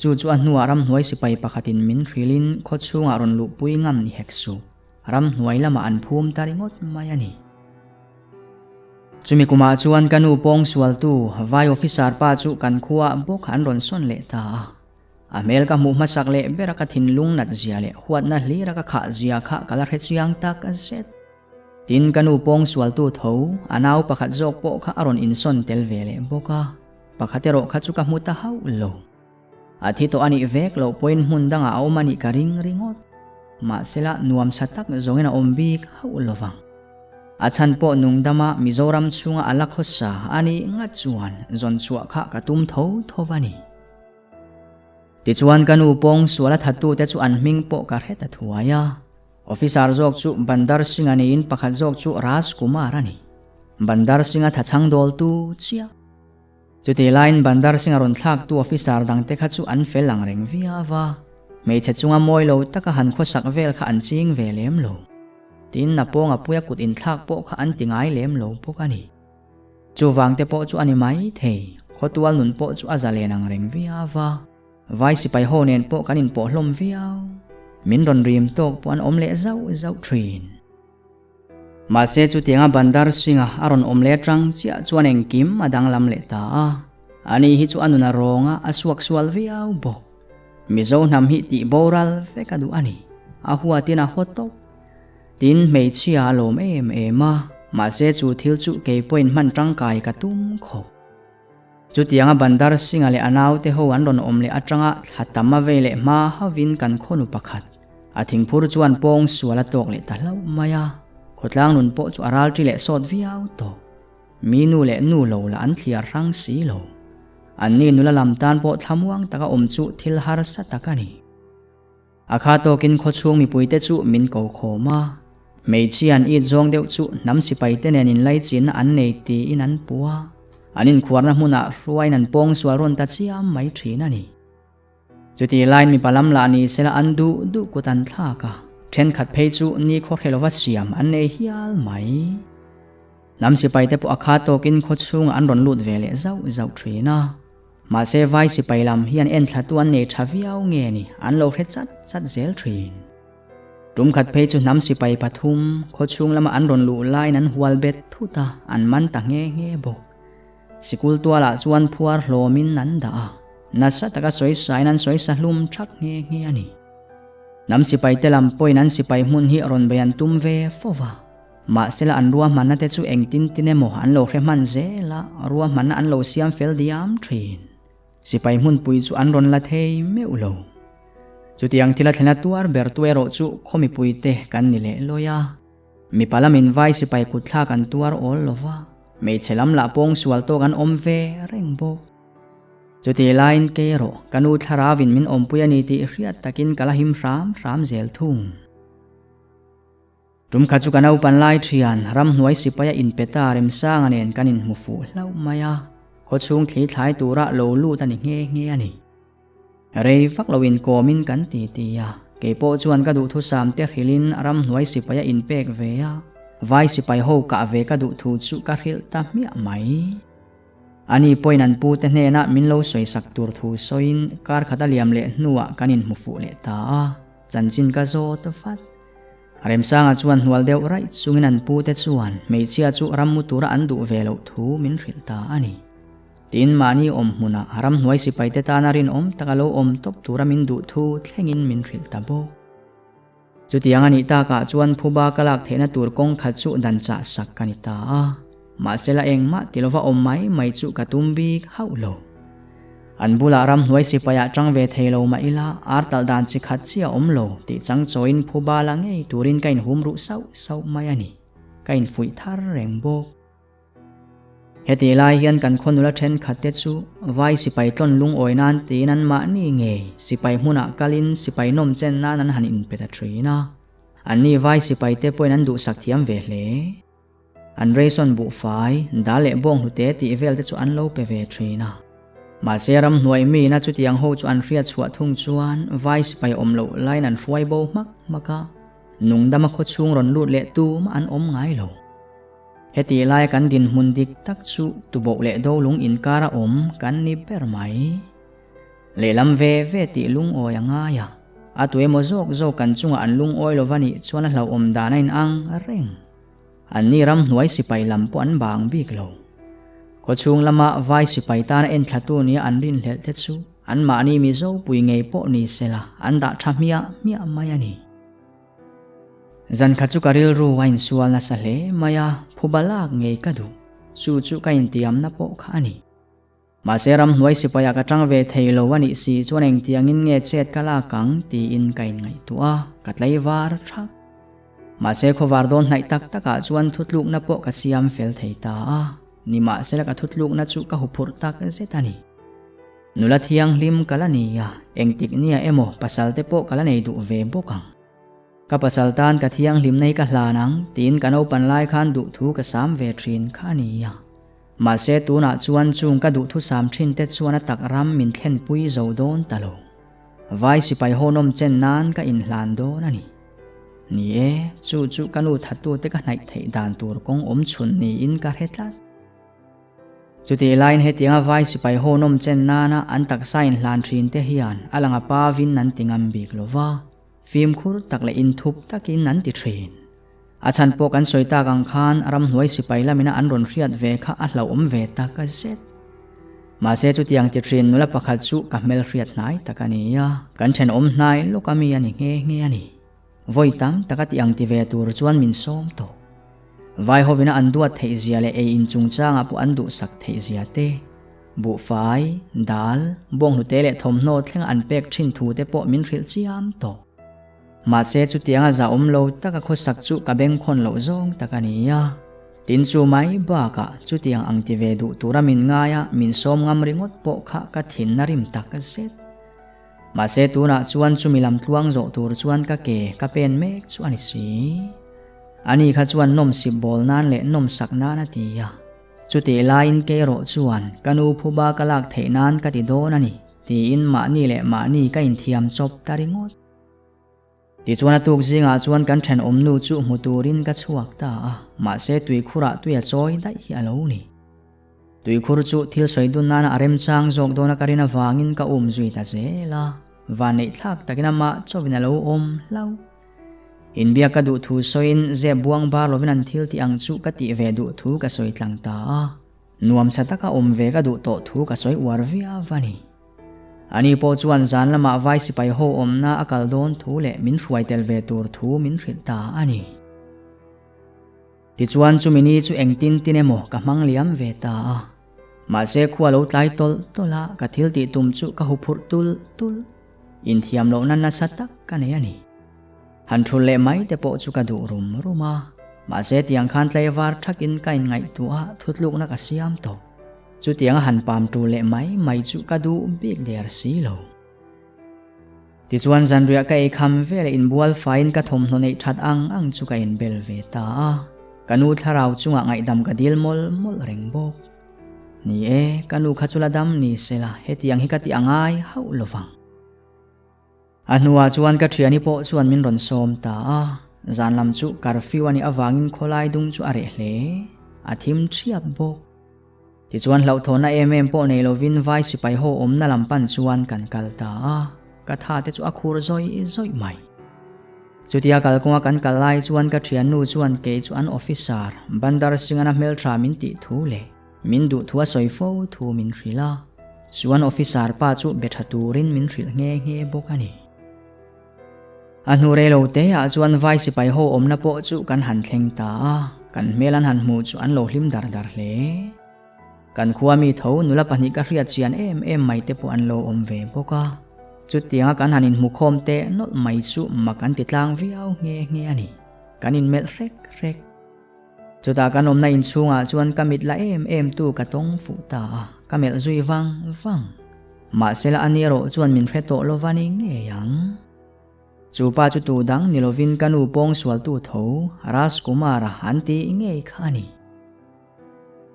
Chu chu a hnuah ramhnuai sipai pakhatin min hrilhin khaw chhungah rawn luhpui ngam ni hek suh. Ramhnuai lamah an phum ta ringawt mai a ni. Chumi kumah chuan ka nu pawng sualtu vai officer pa chu kan khuaah bawk an rawn sawn leh ta a. A hmel ka hmuh hmasak leh bera ka thinlung nat zia leh huatna hlira ka khah zia kha ka la hre chiang tak zet. Tin ka nu pawng sualtu tho, a nau pakhat zawk pawh kha a rawn insawn tel ve leh bawk a, pakhat erawh kha chu ka hmu ta hauh lo. A thi tawh a nih vek loh pawhin hmun dangah a awm a nih ka ring ringawt. Mahsela nuamsa tak zawngin a awm bik hauh lo vang. A chhan pawh nungdama Mizoram chhunga a la khawsa a nih ngat chuan zawn chhuah kha ka tum tho tho va ni. Tichuan ka nu pawng sual a thattute chu an hming pawh ka hre ta thuai a. Officer zawk chu Bandar Singh a niin pakhat zawk chu Raj Kumar a ni. Bandar Singh a thachhang dawltu chiah. Chutih laiin Bandar Singh a rawn thlaktu officer dangte kha chu an fel ang reng viau a, hmeichhe chunga mawi lo taka han khawsak vel kha an ching ve lem lo. Tin, a pawnga puia kut inthlak pawh kha an ti ngai lem lo bawk a ni. Chuvang te pawh chu a ni mai thei, khawtual nun pawh chu a zalen ang reng viau a. Vai sipai ho nen pawh kan inpawh hlawm viau. Min rawn rim tawk pawh an awm leh zauh zauh thin. Mahse chutianga Bandar Singh-a a rawn awm leh atang chiah chuan engkim a danglam leh ta a. Ani hi chu a nun a rawng a, a suaksual viau bawk. Mizo hnam hi tih boral vek a duh a ni. A huatin a haw tawp. Tin hmeichhia a lawm em em a, mahse chu thil chu kei pawhin hman tangkai ka tum khawp. Chutianga Bandar Singh-a leh a naute ho an rawn awm leh atanga thla tam a vei leh hma hovin kan khawnu pakhat, a thingphur chuan pawng sual a tawk leh ta hlauh mai a, khawtlang nun pawh chu a ral ṭi leh sawt viau tawh. Mi nu leh nu lo lah an thliar hrang si lo. Anni nula lam tan pawh thlamuang taka awm chu thil harsa tak a ni. A kha tawkin khawchhung mipuite chu min ko khawm a, hmeichhia an it zawng deuh chu hnam sipaite nen inlaichinna an nei tiin an pu a, an inkhuarna hmunah hruaiin an pawng sual rawn ta chiam mai thin a ni. Chutih laiin mipa lam lah ni sela an duh duh kut an thlak a, thenkhat phei chu nikhaw hre lova siam an nei hial mai. Hnam sipaite pawh a kha tawkin khawchhungah an rawn lut ve leh zauh zauh thin a. Mahse vai sipai lam hian enthlatu an nei tha viau nge ni an lo hre chat chat zel thin. Tum khat phei chu hnam sipai pathum khaw chhung lama an rawn luh laiin an hual bet thut a, an man ta nghe nghe bawk. Sikul tualah chuan phuar hlawmin an dah a, nasa taka sawisain an sawisa hlum thak nghe nghe a ni. Hnam sipaite lam pawhin an sipai hmun hi rawn bei an tum ve fo va. Mahsela an ruahmanna te chu engtin tin emaw an lo hre hman zel a, ruahmanna an lo siam fel diam thin. Sipai hmunpui chu an rawn la thei meuh lo. Chutiang thil a thlena tuar ber tu erawh chu khaw mipuite kan ni leh lawi a. Mipa lamin vai sipai kutthlak an tuar awl lo va, hmeichhe lam lah pawng sual tawk an awm ve reng bawk. Chutih laiin kei erawh ka nu thlarauin min awmpui a ni tih hriat takin ka la him hram hram zel thung. Tum kha chu ka naupan lai thian ramhnuai sipaia inpe ta Remsanga nen kan inhmu fuh hlauh mai a, khawchhung thli thlai tura lo lut a ni nghe nghe a ni. Rei vak lo inkawmin kan ti ti a, kei pawh chuan ka duhthusam te hrilhin ramhnuai sipaia inpek ve a, vai sipai ho kah ve ka duhthu chu ka hrilh ta hmiah mai. Ani pawhin an pute hnenah min lo sawisak tur thu sawiin kar khat a liam leh hnuah kan inhmu fuh leh ta a, chanchin ka zawt vat. Remsanga chuan hnual deuh raih chungin an pute chuan hmeichhia chu rammu tura an duh ve loh thu min hrilh ta a ni. Tin, mahni awm hmunah ramhnuai sipaite tana rinawm taka lo awm tawp tura min duh thu thlengin min hrilh ta bawk. Chutiang a nih takah chuan phuba ka lak theihna tur kawng khat chu dan chah sak ka ni ta a. Mahsela engmah ti lova awm mai mai chu ka tum bik hauh lo. An bulah ramhnuai sipaiah tang ve thei lo mah ila ar talh dan chi khat chi a awm lo tih chang chawiin phuba la ngei turin ka inhum ruh sauh sauh mai a ni. Ka infuih thar reng bawk. Hetih lai hian kan khaw nula thenkhat te chu vai sipai tlawn lungawi nan tiin an mahni ngei sipai hmunah kalin sipai nawm chen nan an han inpe ta thin a. Anni vai sipai te pawhin an duhsak thiam ve hle. An ration buhfai, dal leh bawng hlute tih vel te chu an lo pe ve thin a. Mahse ramhnuai miina chutiang ho chu an hriat chhuah thung chuan vai sipai awm loh laiin an hruai bo hmak hmak a, nungdama khawchhung rawn lut leh tumah an awm ngai lo. Heti laia kan dinhmun dik tak chu tuboh leh dolung inkara awm kan ni ber mai. Lehlam ve ve tih lungawi a ngai a, a tu emaw zawk zawk kan chungah an lungawi lo va nih chuan a hlauhawm dan a inang reng. Anni ramhnuai sipai lam pawh an bang bik lo. Khawchhung lama vai sipai tana enthlatu nia an rinhlelh te chu anmahni Mizo pui ngei pawh ni sela an dah tha hmiah hmiah mai a ni. Zan kha chu ka rilru a insual nasa hle mai a, phuba lak ngei ka duh. Chu chu ka intiamna pawh kha a ni. Mahse ramhnuai sipaia ka tang ve thei lo a nih si chuan engtiangin nge chet ka lak ang tiin ka inngaihtuah a, ka tlaivar thak. Mahse khawvar dawn hnaih tak takah chuan thutlukna pawh ka siam fel thei ta a, nimahsela ka thutlukna chu ka huphurh tak zet a ni. Nula thianghlim ka la ni a, engtik nia emaw pasal te pawh ka la nei duh ve bawk ang. Ka pasal tan ka thianghlimna hi ka hlan ang tiin ka naupan lai khan duhthu ka sam ve thin kha a ni a. Mahse tunah chuan chung ka duhthusam thin te chuan a tak ram min thlenpui zo dawn ta lo. Vai sipai hawnawm chen nan ka inhlan dawn a ni. Ni e, chu chu ka nu thattute ka hnaih theih dan tur kawng awm chhun niin ka hre tlat. Chutih laiin hetianga vai sipai haw nawm chen nana an taksa inhlan thin te hian a langa pavin an ti ngam bik lo va, fimkhur tak leh inthup takin an ti thin. A chhan pawh kan sawi tak ang khan ramhnuai sipai lamina an rawn hriat ve kha a hlauhawm ve tak a zet. Mahse chutiang ti thin nula pakhat chu ka hmelhriat hnai tak a ni a, kan thenawm hnai lawk ami a ni nghe nghe a ni. Vawi tam taka ti ang ti ve tur chuan min sawm tawh. Vai hovina an duat theih zia leh ei in chungchangah pawh an duhsak theih zia te, buhfai, dal, bawnghnute leh thawmhnaw thlenga an pek thin thu te pawh min hrilh chiam tawh. Mahse chutianga za awm lo taka khawsak chu ka bengkhawn loh zawng tak a ni a. Tin chu mai bakah chutiang ang ti ve duh tura min ngai a min sawm ngam ringawt pawh kha ka thin a rim tak zet. Mahse tunah chuan chumi lam tluang zawh tur chuan ka ke ka pen mek chu a ni si. Ani kha chuan nawm sip bawl nan leh nawm sak nan a ti a. Chutih laiin kei erawh chuan ka nu phuba ka lak theih nan ka ti dawn a ni tiin mahni leh mahni ka inthiam chawp ta ringawt. Tichuan a tuk zingah chuan kan thenawmnu chu hmu turin ka chhuak ta a, mahse tuikhurah tui a chawi daih hi a lo ni. Tuikhur chu thil sawi dun nana a remchang zawk dawna ka rin avangin ka um zui ta zel a, vanneih thlak takin amah chawin a lo awm hlauh. Inbiak ka duh thu sawiin zep buang bar lovin an thil tih ang chu ka tih ve duh thu ka sawi tlang ta a, nuam tha taka awm ve ka duh tawh thu ka sawi uar viau a ni. Ani pawh chuan zan lamah vai sipai ho awmna a kal dawn thu leh min hruai tel ve tur thu min hrilh ta a ni. Tichuan chumi ni chu engtin tin emaw ka hmang liam ve ta a. Mahse khua lo tlai tawlh tawlh a, ka thil tih tum chu ka huphurh tulh tulh. Inthiam lohna nasa tak ka nei a ni. Han thul leh mai te pawh chu ka duh rum rum a. Mahse tiang khan tlaivar thakin ka inngaihtuah a, thutlukna ka siam tawh. Chutianga han pam tul leh mai mai chu ka duh bik der si lo. Tichuan zanriah ka ei kham veleh inbual faiin ka thawmhnaw neih that ang ang chu ka inbel ve ta a, ka nu thlarau chungah ngaihdam ka dil mawlh mawlh reng bawk. Ni e, ka nu kha chu la dam ni sela hetiang hi ka ti angai hauh lovang. A hnuah chuan ka thiani pawh chuan min rawn sawm ta a, zan lam chu curfew a nih avangin khawlai dung chu a reh hle, a thim thiap bawk. Tichuan hlauhthawnna em em pawh nei lovin vai sipai ho awmna lam pan chuan kan kal ta a, ka tha te chu a khur zawih zawih mai. Chutia kalkawnga kan kal lai chuan ka thiannu chuan kei chu an officer Bandar Singh-an a hmeltha min tih thu leh min duh thu a sawi fo thu min hrilh a, chuan officer pa chu be tha turin min hrilh nghe nghe bawk a ni. A hnu rei lo te ah chuan vai sipai ho awmna pawh chu kan han thleng ta a, kan hmel an han hmuh chu an lo hlim dar dar hle. Kan khua mi tho nula pahnih ka hriat chian em em mai te pawh an lo awm ve bawk a, chutianga kan han inhmukhawm teh nawlh mai chu mak an ti tlang viau nghe nghe a ni. Kan inmelh hrek hrek. Chutah kan awmna inchhungah chuan ka mit la em em tu ka tawng fuh ta a, ka melh zui vang vang. Mahsela ani erawh chuan min hre tawh lova ni ngei ang. Chu pa chu tu dang ni lovin ka nu pawng sualtu tho Rajkumar-a an tih ngei kha a ni.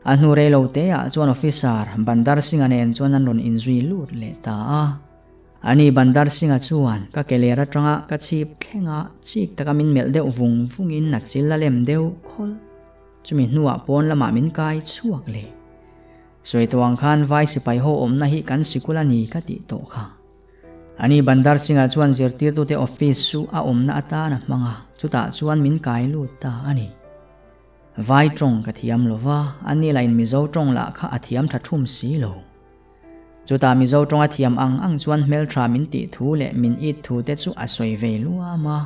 A hnu rei lo te ah chuan Officer Bandar Singh-a nen chuan an rawn inzui lut leh ta a. Ani Bandar Singh-a chuan ka ke ler atanga ka chhip thlenga chik taka min melh deuh vung vungin a chil a lem deuh khawlh. Chumi hnuah pawn lamah min kai chhuak leh. Sawi tawh ang khan vai sipai ho awmna hi kan sikul a ni ka tih tawh kha. Ani Bandar Singh-a chuan zirtirtute office chu a awmna atan a hmang a, chutah chuan min kai lut ta a ni. Vai tawng ka thiam lo va, ani lain Mizo tawng lah kha a thiam tha thum si lo. Chutah Mizo tawng a thiam ang ang chuan hmeltha min tih thu leh min it thu te chu a sawi ve luam a.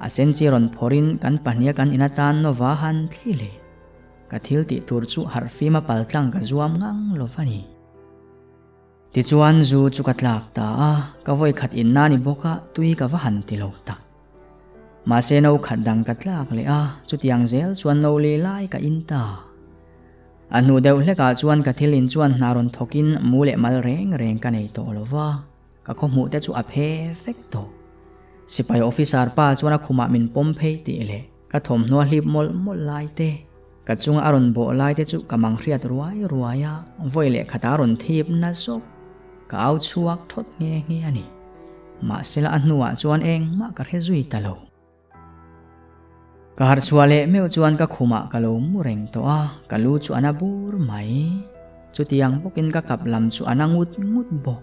A senchi rawn phawrhin kan pahniha kan in atan nova han thli leh. Ka thil tih tur chu harhfima paltlang ka zuam ngang lo va ni. Tichuan zu chu ka tlak ta a, ka vawi khat inna ni bawk a, tui ka va han ti lo tak. Mahse no khat dang ka tlak leh a, chutiang zel chuan no li lai ka in ta. A hnu deuh hlekah chuan ka thil in chuan hna rawn thawkin mu leh mal reng reng ka nei tawh lo va, ka khawhmuh te chu a phe vek tawh. Sipai officer pa chuan a khumah min pawm phei tih leh ka thawmhnaw a hlip mawlh mawlh lai te, ka chunga a rawn bawh lai te chu ka mang hriat ruai ruai a, vawi leh khatah a rawn thip na zawk. Ka au chhuak thawt nghe nghe a ni. Mahsela a hnuah chuan engmah ka hre zui ta lo. Ka harh chhuah leh meuh chuan ka khumah ka lo mu reng tawh a, ka lu chu a na bur mai. Chutiang bawkin ka kap lam chu a na ngut ngut bawk.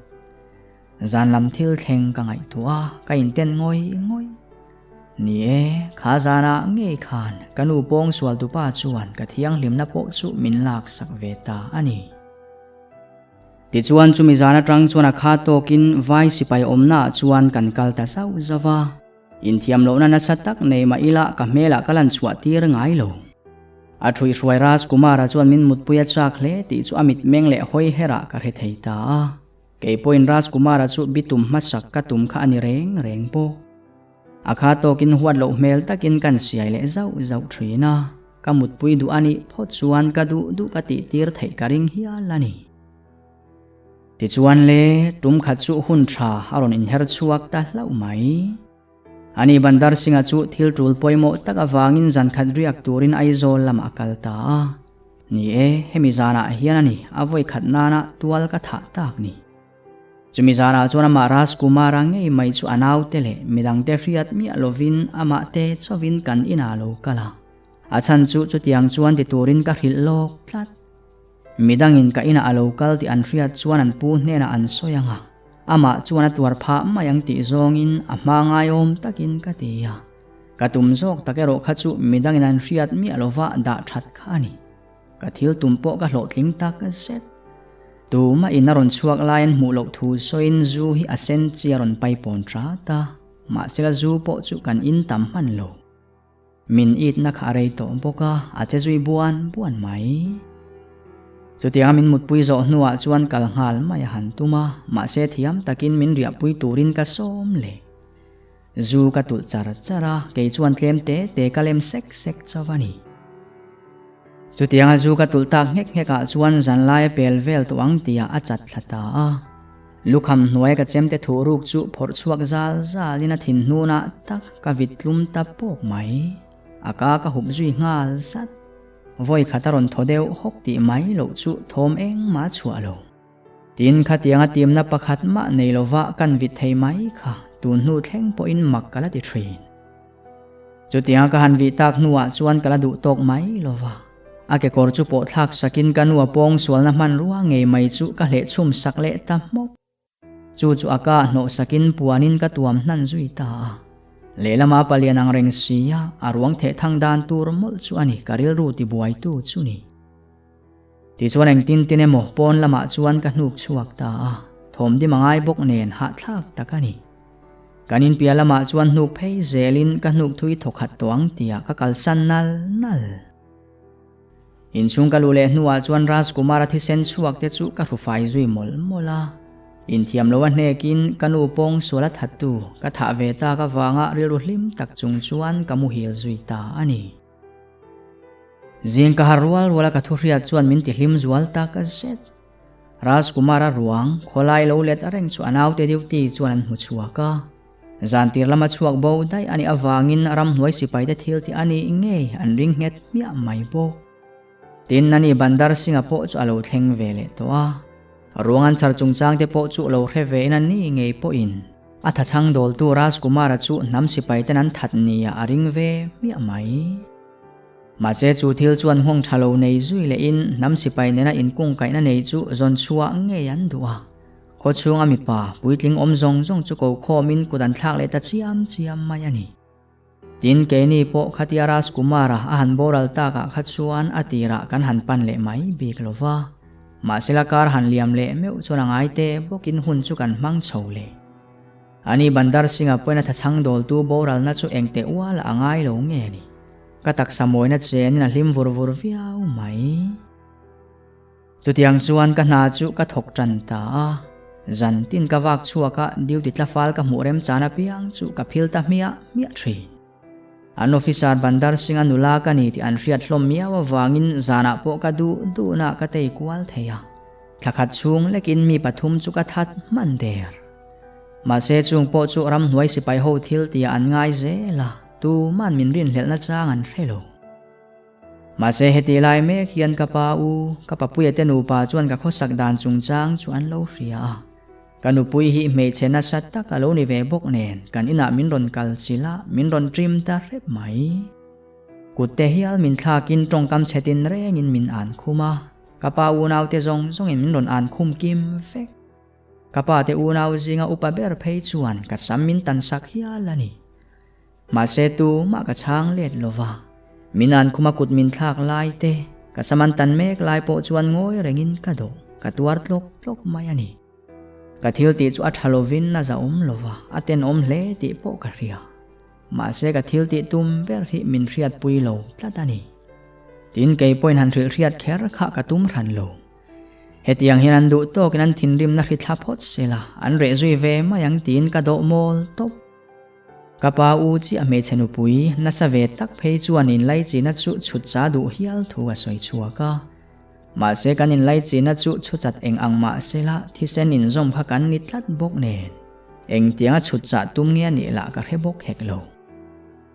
Zan lam thil thleng ka ngaihtuah a, ka inten ngawih ngawih. Ni e, kha zanah ngei khan ka nu pawng sual tupa chuan ka thianghlimna pawh chu min laksak ve ta a ni. Tichuan chumi zan atang chuan a kha tawkin vai sipai awmnaah chuan kan kal ta zauh zauh a. Inthiam lohna nasa tak nei mah ila ka hmelah ka lan chhuah tir ngai lo. A ṭhuihhruai Raj Kumar-a chuan min mutpui a chak hle tih chu a mitmeng leh hawi herah ka hre thei ta a. Kei pawhin Raj Kumar-a chu bitum hmasak ka tum kha a ni reng reng bawk. A kha tawkin huat loh hmel takin kan siai leh zauh zauh thin a, ka mutpui duh a nih phawt chuan ka duh duh ka tih tir theih ka ring hial a ni. Tichuan le, tum khat chu hun tha a rawn inher chhuak ta hlauh mai. Ani Bandar Singh-a chu thil tul pawimawh tak avangin zan khat riak turin Aizawl lamah a kal ta a. Ni e, hemi zanah hian a ni a vawi khat nana tual ka thah tak ni. Chumi zanah chuan amah Rajkumar-a ngei mai chu a naute leh midangte hriat miah lovin amah te chauhin kan inah a lo kal a. A chhan chu chutiang chuan ti turin ka hrilh lawk tlat. Midangin ka inah a lo kal tih an hriat chuan an pu hnenah an sawi ang a, amah chuan a tuar phah mai ang tih zawngin a hma ngaiawm takin ka ti a. Ka tum zawk tak erawh kha chu midangin an hriat miah lova dah that kha a ni. Ka thil tum pawh ka hlawhtling tak zet. Tuma in a rawn chhuak lai an hmuh loh thu sawiin zu hi a sen chi a rawn pai pawn ṭat a, mahsela zu pawh chu kan in tam hman lo. Min itna kha a rei tawh bawk a, a che zui buan buan mai. Chutianga min mutpui zawh hnuah chuan kal nghal mai a han tum a, mahse thiam takin min riahpui turin ka sawm leh. Zu ka tulh char char a, kei chuan tlem te te ka lem sek sek chauh a ni. Chutianga zu ka tulh tak nghek nghek ah chuan zanlai a pel vel tawh ang tihah a chat thla ta a. Lukham hnuaia ka chemte thuh ruk chu phawrh chhuak zal zalin a thin hnunah tak ka vit tlum ta pawk mai. A ka ka hup zui nghal zat. Vawi khat a rawn thaw deuh hawk tih mai loh chu thawm engmah a chhuah lo. Tin, khatianga timna pakhat mah nei lova kan vit thei mai kha tun hnu thleng pawhin mak ka la ti thin. Chutianga ka han vih tak hnuah chuan ka la duh tawk mai lova. A kekawr chu pawh thlak sakin ka nu a pawng sualna hmanrua ngei mai chu ka hleh chhum sak leh ta hmawk. Chu chu a ka hnawh sakin puanin ka tuam hnan zui ta a. Lehlamah a palian ang reng si a, a ruang theh thang dan tur mawlh chu a ni ka rilru tibuaitu chu ni. Tichuan engtin tin emaw pawn lamah chuan ka hnuk chhuak ta a, thawmdim a ngai bawk nen hahthlak tak a ni. Kan inpiah lamah chuan hnuk phei zelin ka hnuk thui thawkhat tawh ang tiah ka kalsan nal nal. Inchhung ka luh leh hnuah chuan Rajkumar-a thisen chhuak te chu ka hrufai zui mawlh mawlh a. Inthiam lo a hnekin ka nu pawng sual a thattu ka thah ve tak avanga rilru hlim tak chung chuan ka muhil zui ta a ni. Zing ka har rual ruala ka thu hriat chuan min tihlim zual tak zet. Rajkumar-a ruang khawlai lo let reng chu a naute duty chuan an hmu chhuak a. Zan tir lama chhuak bo daih a nih avangin ramhnuai sipaite thil tih a nih ngei an ring nghet hmiah mai bawk. Tin, ani Bandar Singh-a pawh chu a lo thleng ve leh tawh a. Ruang an chhar chungchangte pawh chu lo hre ve in a ni ngei pawhin a thachhang dawltu Rajkumar-a chu hnam sipaiten an that nia a ring ve hmiah mai. Mahse chu thil chuan nghawng tha lo nei zui lehin hnam sipai nena inkungkaihna nei chu zawn chhuah ngei an duh a. Khawchhunga mipa puitling awm zawng zawng chu ko khawmin kut an thlak leh ta chiam chiam mai a ni. Tin, keini pawh khatia Rajkumar-a a han boral takah kha chuan a tirah kan han pan leh mai bik lo va. Mahsela kar han liam leh meuh chuan a ngai teh bawkin hun chu kan hmang chho leh. Ani Bandar Singh-a pawhin a thachhang dawltu boralna chu engteh ualah a ngai lo nge ni. Ka taksa mawina chenin a hlim vur vur viau mai. Chutiang chuan ka hna chu ka thawk tan ta a, zan tin ka vak chhuak a, duty tla fal ka hmuh remchan apiang chu ka phil ta hmiah hmiah thin. An officer Bandar Singh-a nula ka ni tih an hriat hlawm miau avangin zanah pawh ka duh duhna ka tei kual thei a, thla khat chhung lekin mi pathum chu ka that hman der. Mahse chung pawh chu ramhnuai sipai ho thil tihah an ngai zel a, tuman min rinhlelhna chang an hre lo. Mahse heti lai mek hian ka pa u, ka papuia te nupa chuan ka khawsak dan chungchang chu an lo hria a. Ka nupui hi hmeichhe nasa tak a lo ni ve bawk nen kan inah min rawn kal chilh a, min rawn trim ta hrep mai. Kut te hial min thlakin tawngkam chhe tin rengin min an khum a, ka pa unaute zawng zawngin min rawn an khum kim vek. Ka pa te unau zinga upa ber phei chuan ka sam min tan sak hial a ni. Mahse tumah ka chhang let lo va, min an khuma kut min thlak lai te, ka sam an tan mek lai pawh chuan ngawi rengin ka dawh, ka tuar tlawk tlawk mai a ni. Ka thil tih chu a tha lovin a zahawm lo va, a tenawm hle tih pawh ka hria. Mahse ka thil tih tum ber hi min hriatpui lo tlat a ni. Tin kei pawhin han hrilh hriat kher kha ka tum hran lo. Hetiang hian an duh tawkin an thinrimna hri thla phawt sela, an reh zui ve mai ang tiin ka dawh mawl tawp. Ka pa u chiah hmeichhe nupui nasa ve tak phei chuan inlaichina chu chhut cha duh hial thu a sawi chhuak a. Mahse kan inlaichina chu chhu chat eng ang mah sela thisen inzawm kha kan ni tlat bawk nen engtianga chhut chah tum nge a nih lah ka hre bawk hek lo.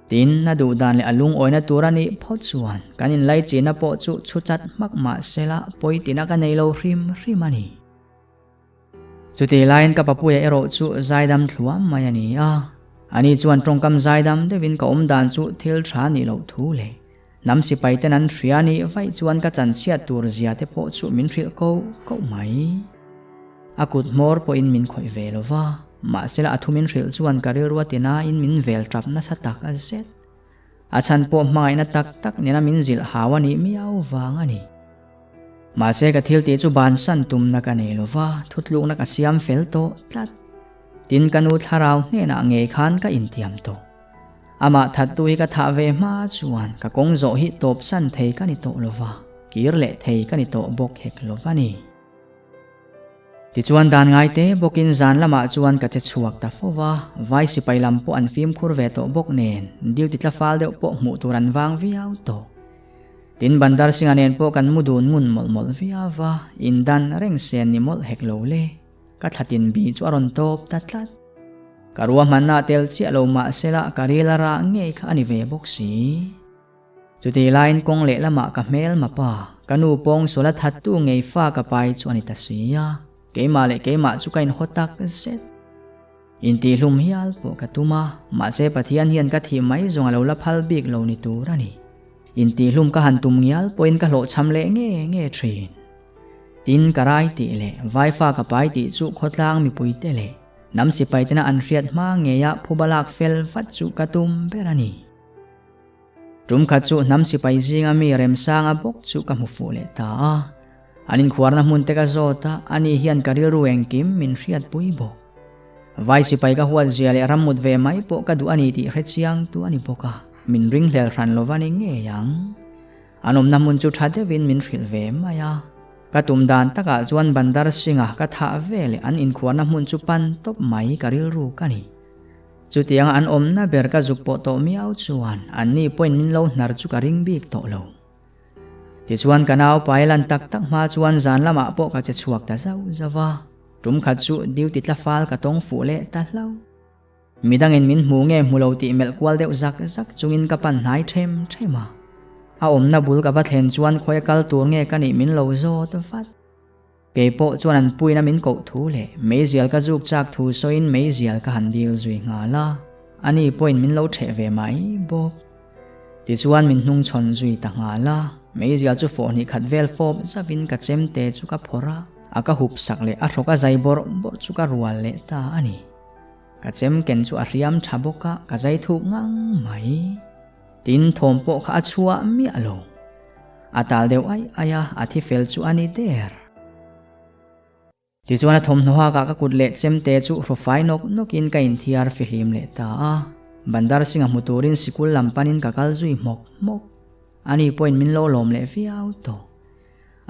Tin, a duh dan leh a lungawina tur a nih phawt chuan kan inlaichina pawh chu chhu chat hmak mah sela pawi tina ka nei lo hrim hrim a ni. Chutih laiin ka papuia erawh chu zaidam thluam mai a ni a, ani chuan tawngkam zaidam deuhin ka awm dan chu thil tha nih loh thu leh hnam sipai ten an hria nih vaih chuan ka chanchhiat tur zia te pawh chu min hrilh koh koh mai. A kut hmawr pawhin min khawih ve lo va, mahsela a thu min hrilh chuan ka rilru a tinain min vel tap nasa tak a zet. A chhan pawh hmangaihna tak tak nena min zilh hau a nih miau vang a ni. Mahse ka thil tih chu bansan tumna ka nei lo va, thutlukna ka siam fel tawh tlat. Tin ka nu thlarau hnenah ngei khan ka intiam tawh. Amah thattu hi ka thah ve hma chuan ka kawng zawh hi tawpsan thei ka ni tawh lo va, kir leh thei ka ni tawh bawk hek lo va ni. Tichuan dan ngai te bawkin zan lamah chuan ka che chhuak ta fo va, vai sipai lam pawh an fimkhur ve tawh bawk nen duty tla fal deuh pawh hmuh tur an vang viau tawh. Tin Bandar Singh-a nen pawh kan mu dun ngun mawlh mawlh viau va, indan reng sen ni mawlh hek lo le, ka thla tin bi chu a rawn tawp ta tlat. Ka ruahmanna tel chiah lo mahsela ka ril a rah ngei kha a ni ve bawk si. Chutih laiin kawng lehlamah ka hmelma pa, ka nu pawng suala thattu ngei fa ka pai chu a ni ta si a, keimah leh keimah chu ka inhaw tak zet. Intihhlum hial pawh ka tum a, mahse Pathian hian ka thih mai zawng a lo la phal bik lo ni tur a ni. Intihhlum ka han tum ngial pawhin ka hlawhchham leh nge nge thin. Tin ka rai tih leh vaifa ka pai tih chu khawtlang mipuite leh. Hnam sipai tena an hriat hma ngeia phuba lak fel vat chu ka tum ber a ni. Tum khat chu hnam sipai zinga mi Remsanga bawk chu ka hmu fuh leh ta a. An inkhuarna hmun te ka zawt a, ani hian ka rilru engkim min hriatpui bawk. Vai sipai ka huat zia leh rammut ve mai pawh ka duh a ni tih hre chiang tu a ni bawk a, min ringhlel hran lo va ni ngei ang. An awmna hmun chu tha deuhin min hrilh ve mai a. Ka tum dan takah chuan Bandar Singh-a ka thah ve leh an inkhuarna hmun chu pan tawp mai ka rilru ka ni. Chutianga an awmna ber ka zuk pawh tawh miau chuan anni pawhin min lo hnar chu ka ring bik tawh lo. Tichuan ka nau pai lan tak tak hma chuan zan lamah pawh ka che chhuak ta zauh zauh a. Tum khat chu duty tla fal ka tawng fuh leh ta hlauh. Midangin min hmu nge hmu lo tih melh kual deuh zak zak chungin ka pan hnai them them a. A awmna bul ka va thlen chuan khawi a kal tur nge ka nih min lo zawt vat. Kei pawh chuan an puina min koh thu leh meizial ka zuk chak thu sawiin meizial ka han dil zui nghal a, ani pawhin min lo ṭheh ve mai bawk. Tichuan min hnungchhawn zui ta nghal a, meizial chu fawh hnih khat vel fawp zavin ka chemte chu ka phawrh a, a ka hup sak leh a hrawk a zai bawrh bawrh chu ka rual leh ta a ni. Ka chem ken chu a hriam tha bawk a, ka zai thuk ngang mai. Tin, thawm pawh kha a chhuah miah lo. A tal deuh aih aih a, a thi fel chu a ni der. Tichuan a thawmhnaw hakah ka kut leh chemte chu hrufai nawk nawkin ka inthiar fihlim leh ta a. Bandar Singh-a hmu turin sikul lam panin ka kal zui hmawk hmawk. Ani pawhin min lo lawm leh viau tawh.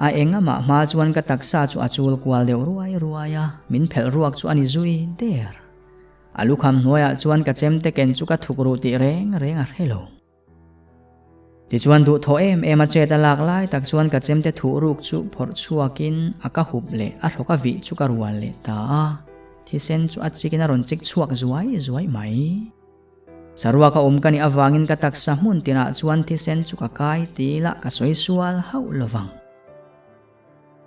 A eng amah hma chuan ka taksa chu a chul kual deuh ruai ruai a, min phelh ruak chu a ni zui der. A lukham hnuaiah chuan ka chemte ken chu ka thuk ruh tih reng reng a hre lo. Tichuan duhthawh em em a chet a lak lai tak chuan ka chemte thuh ruk chu phawrh chhuakin a ka hup leh a hrawk a vih chu ka rual leh ta a, thisen chu a chikin a rawn chik chhuak zuai zuai mai. Saruak a awm ka nih avangin ka taksa hmun tinah chuan thisen chu ka kai ti ila ka sawi sual hauh lovang.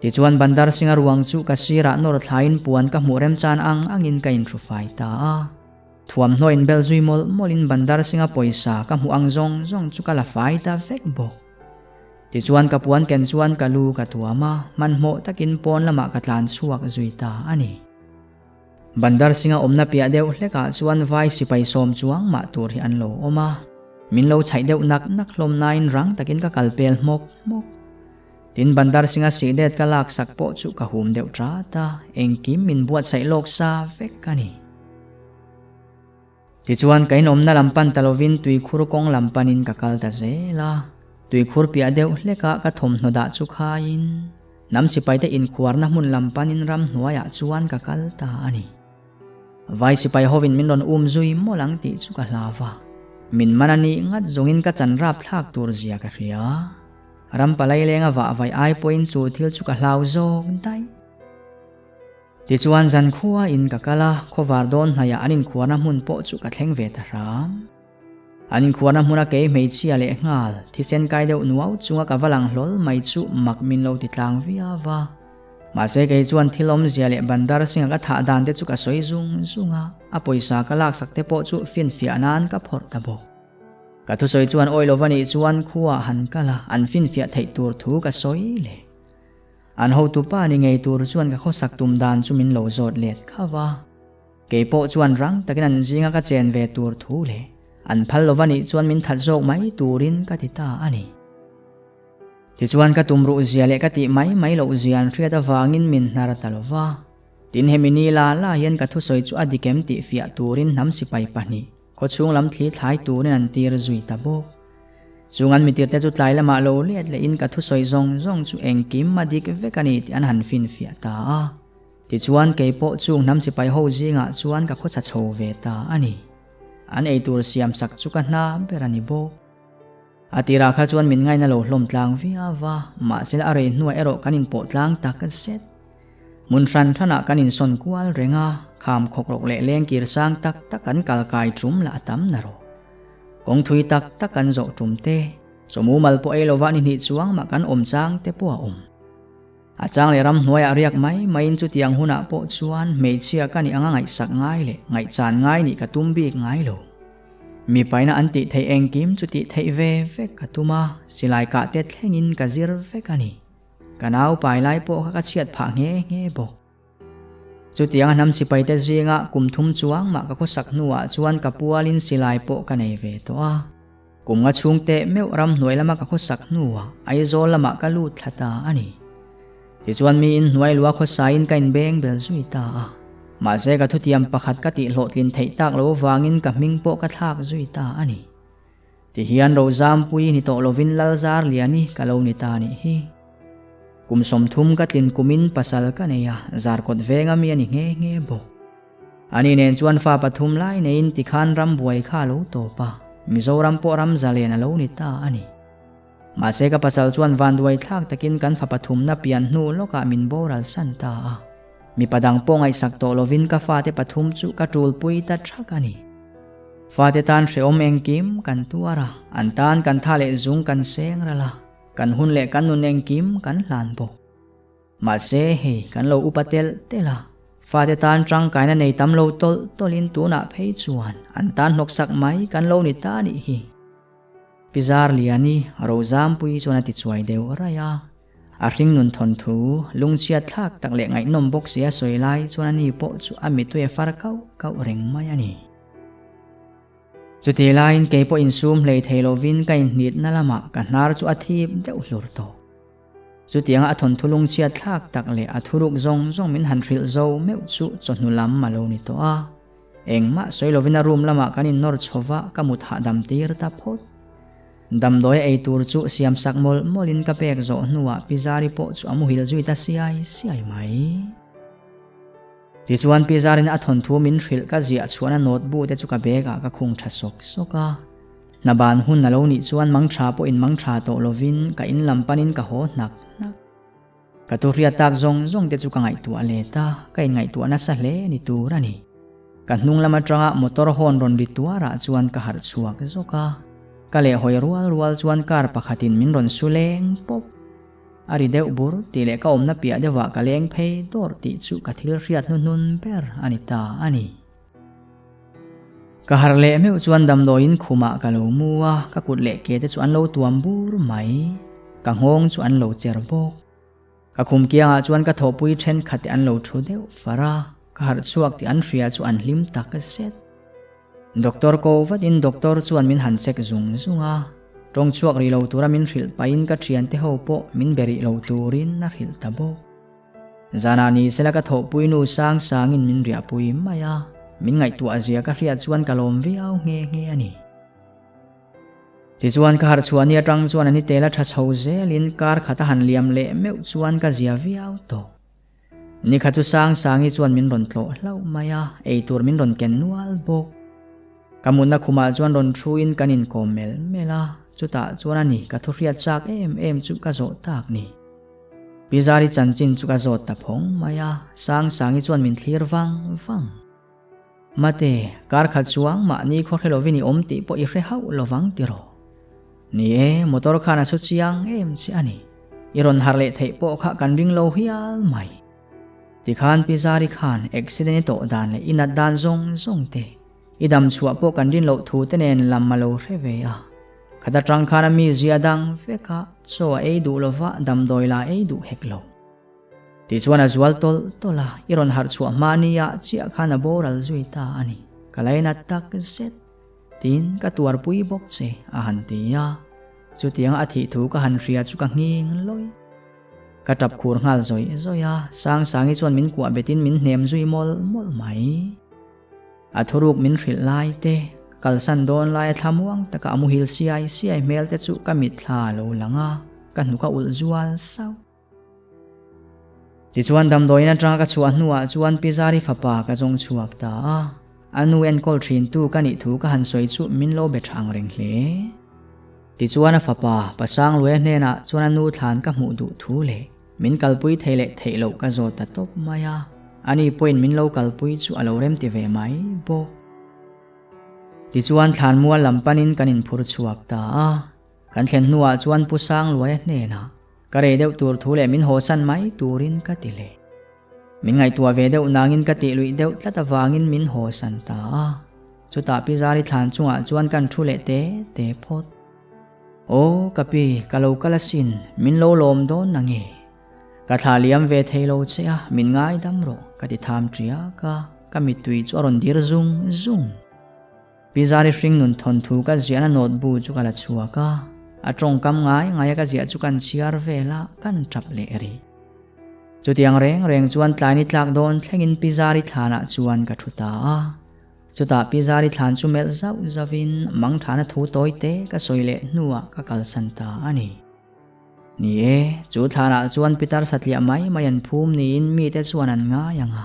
Tichuan Bandar Singh-a ruang chu ka sirah nawr thlain puan ka hmuh remchan ang angin ka inhrufai ta a. Thuamhnaw inbel zui mawlh mawlhin Bandar Singh-a pawisa ka hmuh ang zawng zawng chu ka la fai ta vek bawk. Tichuan ka puan ken chuan ka lu ka tuam a, hmanhmawh takin pawn lamah ka tlan chhuak zui ta a ni. Bandar Singh-a awmna piah deuh hlekah chuan vai sipai sawm chuang mah tur hi an lo awm a. Min lo chhaih deuh nak nak hlawm nain rang takin ka kal pel hmawk hmawk. Tin Bandar Singh-a sihdet ka laksak pawh chu ka hum deuh ṭat a, engkim min buatsaih lawk sa vek a ni. Tichuan ka inawmna lam pan ta lovin tuikhur kawng lam panin ka kal ta zel a. Tuikhur piah deuh hlekah ka thawmhnaw dah chu khaiin hnam sipaite inkhuarna hmun lam panin ramhnuaiah chuan ka kal ta a ni. Vai sipai hovin min rawn um zui mawlh ang tih chu ka hlau va. Min man a nih ngat zawngin ka chan rapthlak tur zia ka hria. Ram palai lenga vah vai ai pawhin chu thil chu ka hlau zawk daih. Tichuan zankhua in ka kal a, khawvar dawn hnaiah an inkhuarna hmun pawh chu ka thleng ve ta hram. An inkhuarna hmuna kei hmeichhia leh nghal, thisen kai deuh nuau chunga ka va lang hlawl mai chu mak min lo ti tlang viau a. Mahse kei chuan thil awmzia leh Bandar Singh-a ka thah dan te chu ka sawi zung zung a, a pawisa ka laksak te pawh chu finfiah nan ka phawrh ta bawk. Ka thusawi chuan awi lova nih chuan khuaah han kal a, an finfiah theih tur thu ka sawi leh. An hotupa ni ngei tur chuan ka khawsak tum dan chu min lo zawt let khauh a. Kei pawh chuan rang takin an zinga ka chen ve tur thu leh an phal lova nih chuan min that zawk mai turin ka ti ta a ni. Tichuan ka tum ruh zia leh ka tih mai mai loh zia an hriat avangin min hnar ta lo va. Tin hemi ni la la hian ka thusawi chu a dik em tih fiah turin hnam sipai pahnih Khawchhung lam thli thlai turin an tir zui ta bawk. Chung an mitirte chu tlai lamah lo let lehin ka thusawi zawng zawng chu engkim a dik vek a ni tih an han finfiah ta a. Tichuan kei pawh chung hnam sipai ho zingah chuan ka khawchha chho ve ta a ni. An eitur siam sak chu ka hna ber a ni bawk. A tirah kha chuan min ngaina lo hlawm tlang viau a, mahse a rei hnuah erawh kan inpawh tlang tak zet. Hmun hran hranah kan insawn kual reng a, kham khawk rawk leh leng kir sang tak tak kan kal kai tum lah a tam na rawh. Kawng thui tak tak kan zawh tum te, chawmu mal pawh ei lova ni hnih chuang mah kan awm chang te pawh a awm. A chang leh ramhnuaiah riak mai maiin chutiang hunah pawh chuan hmeichhia ka nih anga ngaihsak ngai leh ngaihchan ngai nih ka tum bik ngai lo. Mipaina an tih theih engkim chu tih theih ve vek ka tum a, silai kah te thlengin ka zir vek a ni. Ka nau pai lai pawh kha ka chhiat phah nghe nghe bawk. Chutianga hnam sipaite zinga kum thum chuang mah ka khawsak hnuah chuan ka pualin silai pawh ka nei ve tawh a. Kum nga chhung teh meuh ramhnuai lama ka khawsak hnuah Aizawl lamah ka lut thla ta a ni. Tichuan miin hnuai lua khawsain ka inbeng bel zui ta a. Mahse ka thutiam pakhat ka tihhlawhtlin theih tak lo vangin ka hming pawh ka thlak zui ta a ni. Tihian Rozampui ni tawh lovin Lalzarliani ka lo ni ta nih hi. Kum 30 ka tlin kumin pasal ka nei a, Zarkawt venga mi a ni nghe nghe bawk. Ani nen chuan fa pathum lai neiin tikhan ram buai kha a lo tawp a, Mizoram pawh ram zalen a lo ni ta a ni. Mahse ka pasal chuan vanduai thlak takin kan fa pathumna pian hnu lawkah min boral san ta a. Mipa dang pawh ngaihsak tawh lovin ka fate pathum chu ka tulpui ta thak a ni. Fate tan hrehawm engkim kan tuar a, an tan kan tha leh zung kan seng ral a, kan hun leh kan nun engkim kan hlan bawk. Mahse hei kan lo upa telh telh a, fate tan tangkaina nei tam lo tawlh tawlhin tunah phei chuan an tan hnawksak mai kan lo ni ta nih hi. Pi Zarliani Rozampui chuan a ti chuai deuh raih a. A hringnun thawnthu, lungchhiat thlak tak leh ngaihnawm bawk si a sawi lai chuan ani pawh chu a mitui a far kauh kauh reng mai a ni. Chutih laiin kei pawh insum hlei thei lovin ka inhnitna lamah ka hnar chu a thip deuh hlur tawh. Chutianga a thawnthu lungchhiat thlak tak leh a thuruk zawng zawng min han hrilh zo meuh chu chawhnu lam a lo ni tawh a. Engmah sawi lovin a room lamah kan innawr chho va, ka mut hahdam tir ta phawt. Damdawi a ei tur chu siam sak mawlh mawlhin ka pek zawh hnuah Pi Zari pawh chu a muhil zui ta siai siai mai. Tichuan Pi Zarin a thawnthu min hrilh ka ziah chhuahna note bu te chu ka bag ah ka khung tha sawk sawk a. Hna ban hun a lo nih chuan mang tha pawhin mang tha tawh lovin ka in lam panin ka haw hnak hnak. Ka thu hriat tak zawng zawng te chu ka ngaihtuah let a, ka inngaihtuah nasa hle ni tur a ni. Ka hnung lam atanga motor horn rawn ri tuarah chuan ka harh chhuak zawk a, ka leh hawi rual rual chuan car pakhatin min rawn su leng pawp. A ri deuh bur tih leh ka awmna piah deuhah ka leng phei dawrh tih chu ka thil hriat hnuhnun ber a ni ta a ni. Ka harh leh meuh chuan damdawiin khumah ka lo mu a, ka kut leh ke te chu an lo tuam bur mai. Ka nghawng chu an lo cher bawk. Ka khum kiangah chuan ka thawhpui thenkhat te an lo thu deuh far a, ka harh chhuak tih an hria chu an hlim tak zet. Doctor ko vatin doctor chuan min han check zung zung a, tawng chhuak rih lo tura min hrilh pahin ka thiante ho pawh min be rih lo turin a hrilh ta bawk. Zanah ni sela ka thawhpui nu sang sangin min riahpui mai a, min ngaihtuah zia ka hriat chuan ka lawm viau nghe nghe a ni. Tichuan ka harh chhuah ni atang chuan a ni tela tha chho zelin kar khat a han liam leh meuh chuan ka zia viau tawh. Ni kha chu sang sangi chuan min rawn tlawh hlauh mai a, eitur min rawn ken nual bawk. Ka mutna khumah chuan rawn thuin kan inkawm mel mel a, chutah chuan a ni ka thu hriat chak em em chu ka zawh tak ni. Pi Zari chanchin chu ka zawt ta phawng mai a, Sangsangi chuan min thlir vang vang. Mate, kar khat chuang mahni khaw hre lovin i awm tih pawh i hre hauh lovang tiraw? Ni e, motor khan a su chiang em che a ni. I rawn harh leh theih pawh kha kan ring lo hial mai. Tikhan Pi Zari khan accident i tawh dan leh i nat dan zawng zawng te, I dam chhuah pawh kan rin loh thu te nen lam a lo hre ve a. Khat atang khan a mi zia dang vek a, chaw a ei duh lova damdawi la ei duh hek lo. Tichuan a zual tawlh tawlh a, i rawn harh chhuah hma nia chiah khan a boral zui ta a ni. Ka lainat tak zet. Tin, ka tuarpui bawk che, a han ti a. Chutianga a thih thu ka han hria chu ka nghing lawi. Ka tap khur nghal zawih zawih a, Sangsangi chuan min kuah betin min hnem zui mawlh mawlh mai. A thuruk min hrilh lai te, kalsan dawn laia thlamuang taka a muhil siai siai hmel te chu ka mitthla a lo lang a, ka hnuk a ulh zual sauh. Tichuan damdawiin atanga ka chhuah hnuah chuan Pi Zari fapa ka zawng chhuak ta a, a nu enkawl thintu ka nih thu ka han sawi chu min lo be tha ang reng hle. Tichuan a fapa, Pasangluaia hnenah chuan a nu thlan ka hmuh duh thu leh Min kalpui thei leh theih loh ka zawt ta tawp mai a, ani pawhin min lo kalpui chu a lo remti ve mai bawk. Tichuan thlanmual lam panin kan inphur chhuak ta a, kan thlen hnuah chuan Pu Sangluaia hnenah ka rei deuh tur thu leh min hawsan mai turin ka ti leh. Min ngaihtuah ve deuh nangin ka tih luih deuh tlat avangin min hawsan ta a, chutah Pi Zari thlan chungah chuan kan thu leh te te phawt. Aw ka pi, ka lo kal asin, min lo lawm dawn na nge? Ka thla liam ve thei lo che a, min ngaidam rawh, Ka ti tham ṭiak a, ka mittui chu a rawn dir zung zung. Pi Zari hringnun thawnthu ka ziahna note bu chu ka la chhuak a, a tawngkam ngai ngaia ka ziah chu kan chhiar vel a, kan tap leh rih. Chutiang reng reng chuan tlaini tlak dawn thlengin Pi Zari thlanah chuan ka thu ta a. Chutah Pi Zari thlan chu melh zauh zauhin mangthana thu tawi te ka sawi leh hnuah ka kalsan ta a ni. Ni e, chu thlanah chuan pitar satliah mai mai an phum niin mite chuan an ngai ang a,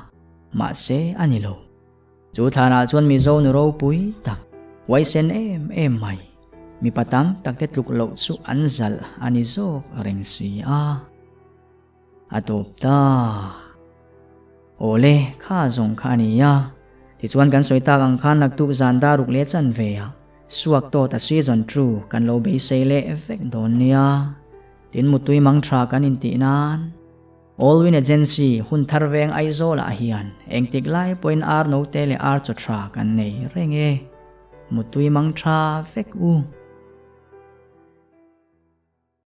mahse a ni lo. Chu thlanah chuan Mizo nu ropui tak, huaisen em em mai, mipa tam takte tluk loh chu an zalh a ni zawk reng si a. A tawp ta. Awle, kha zawng kha a ni a. Tichuan kan sawi tak ang khan naktuk zan dar ruk leh chan ve a, suak tawt a season two kan lo beisei leh vek dawn nia. Tin mutui mang tha kan intih nan. All Win Agency hun thar veng Aizawl ah hian engtik lai pawhin ar note leh ar chaw tha kan nei reng e. Mutui mang tha vek u.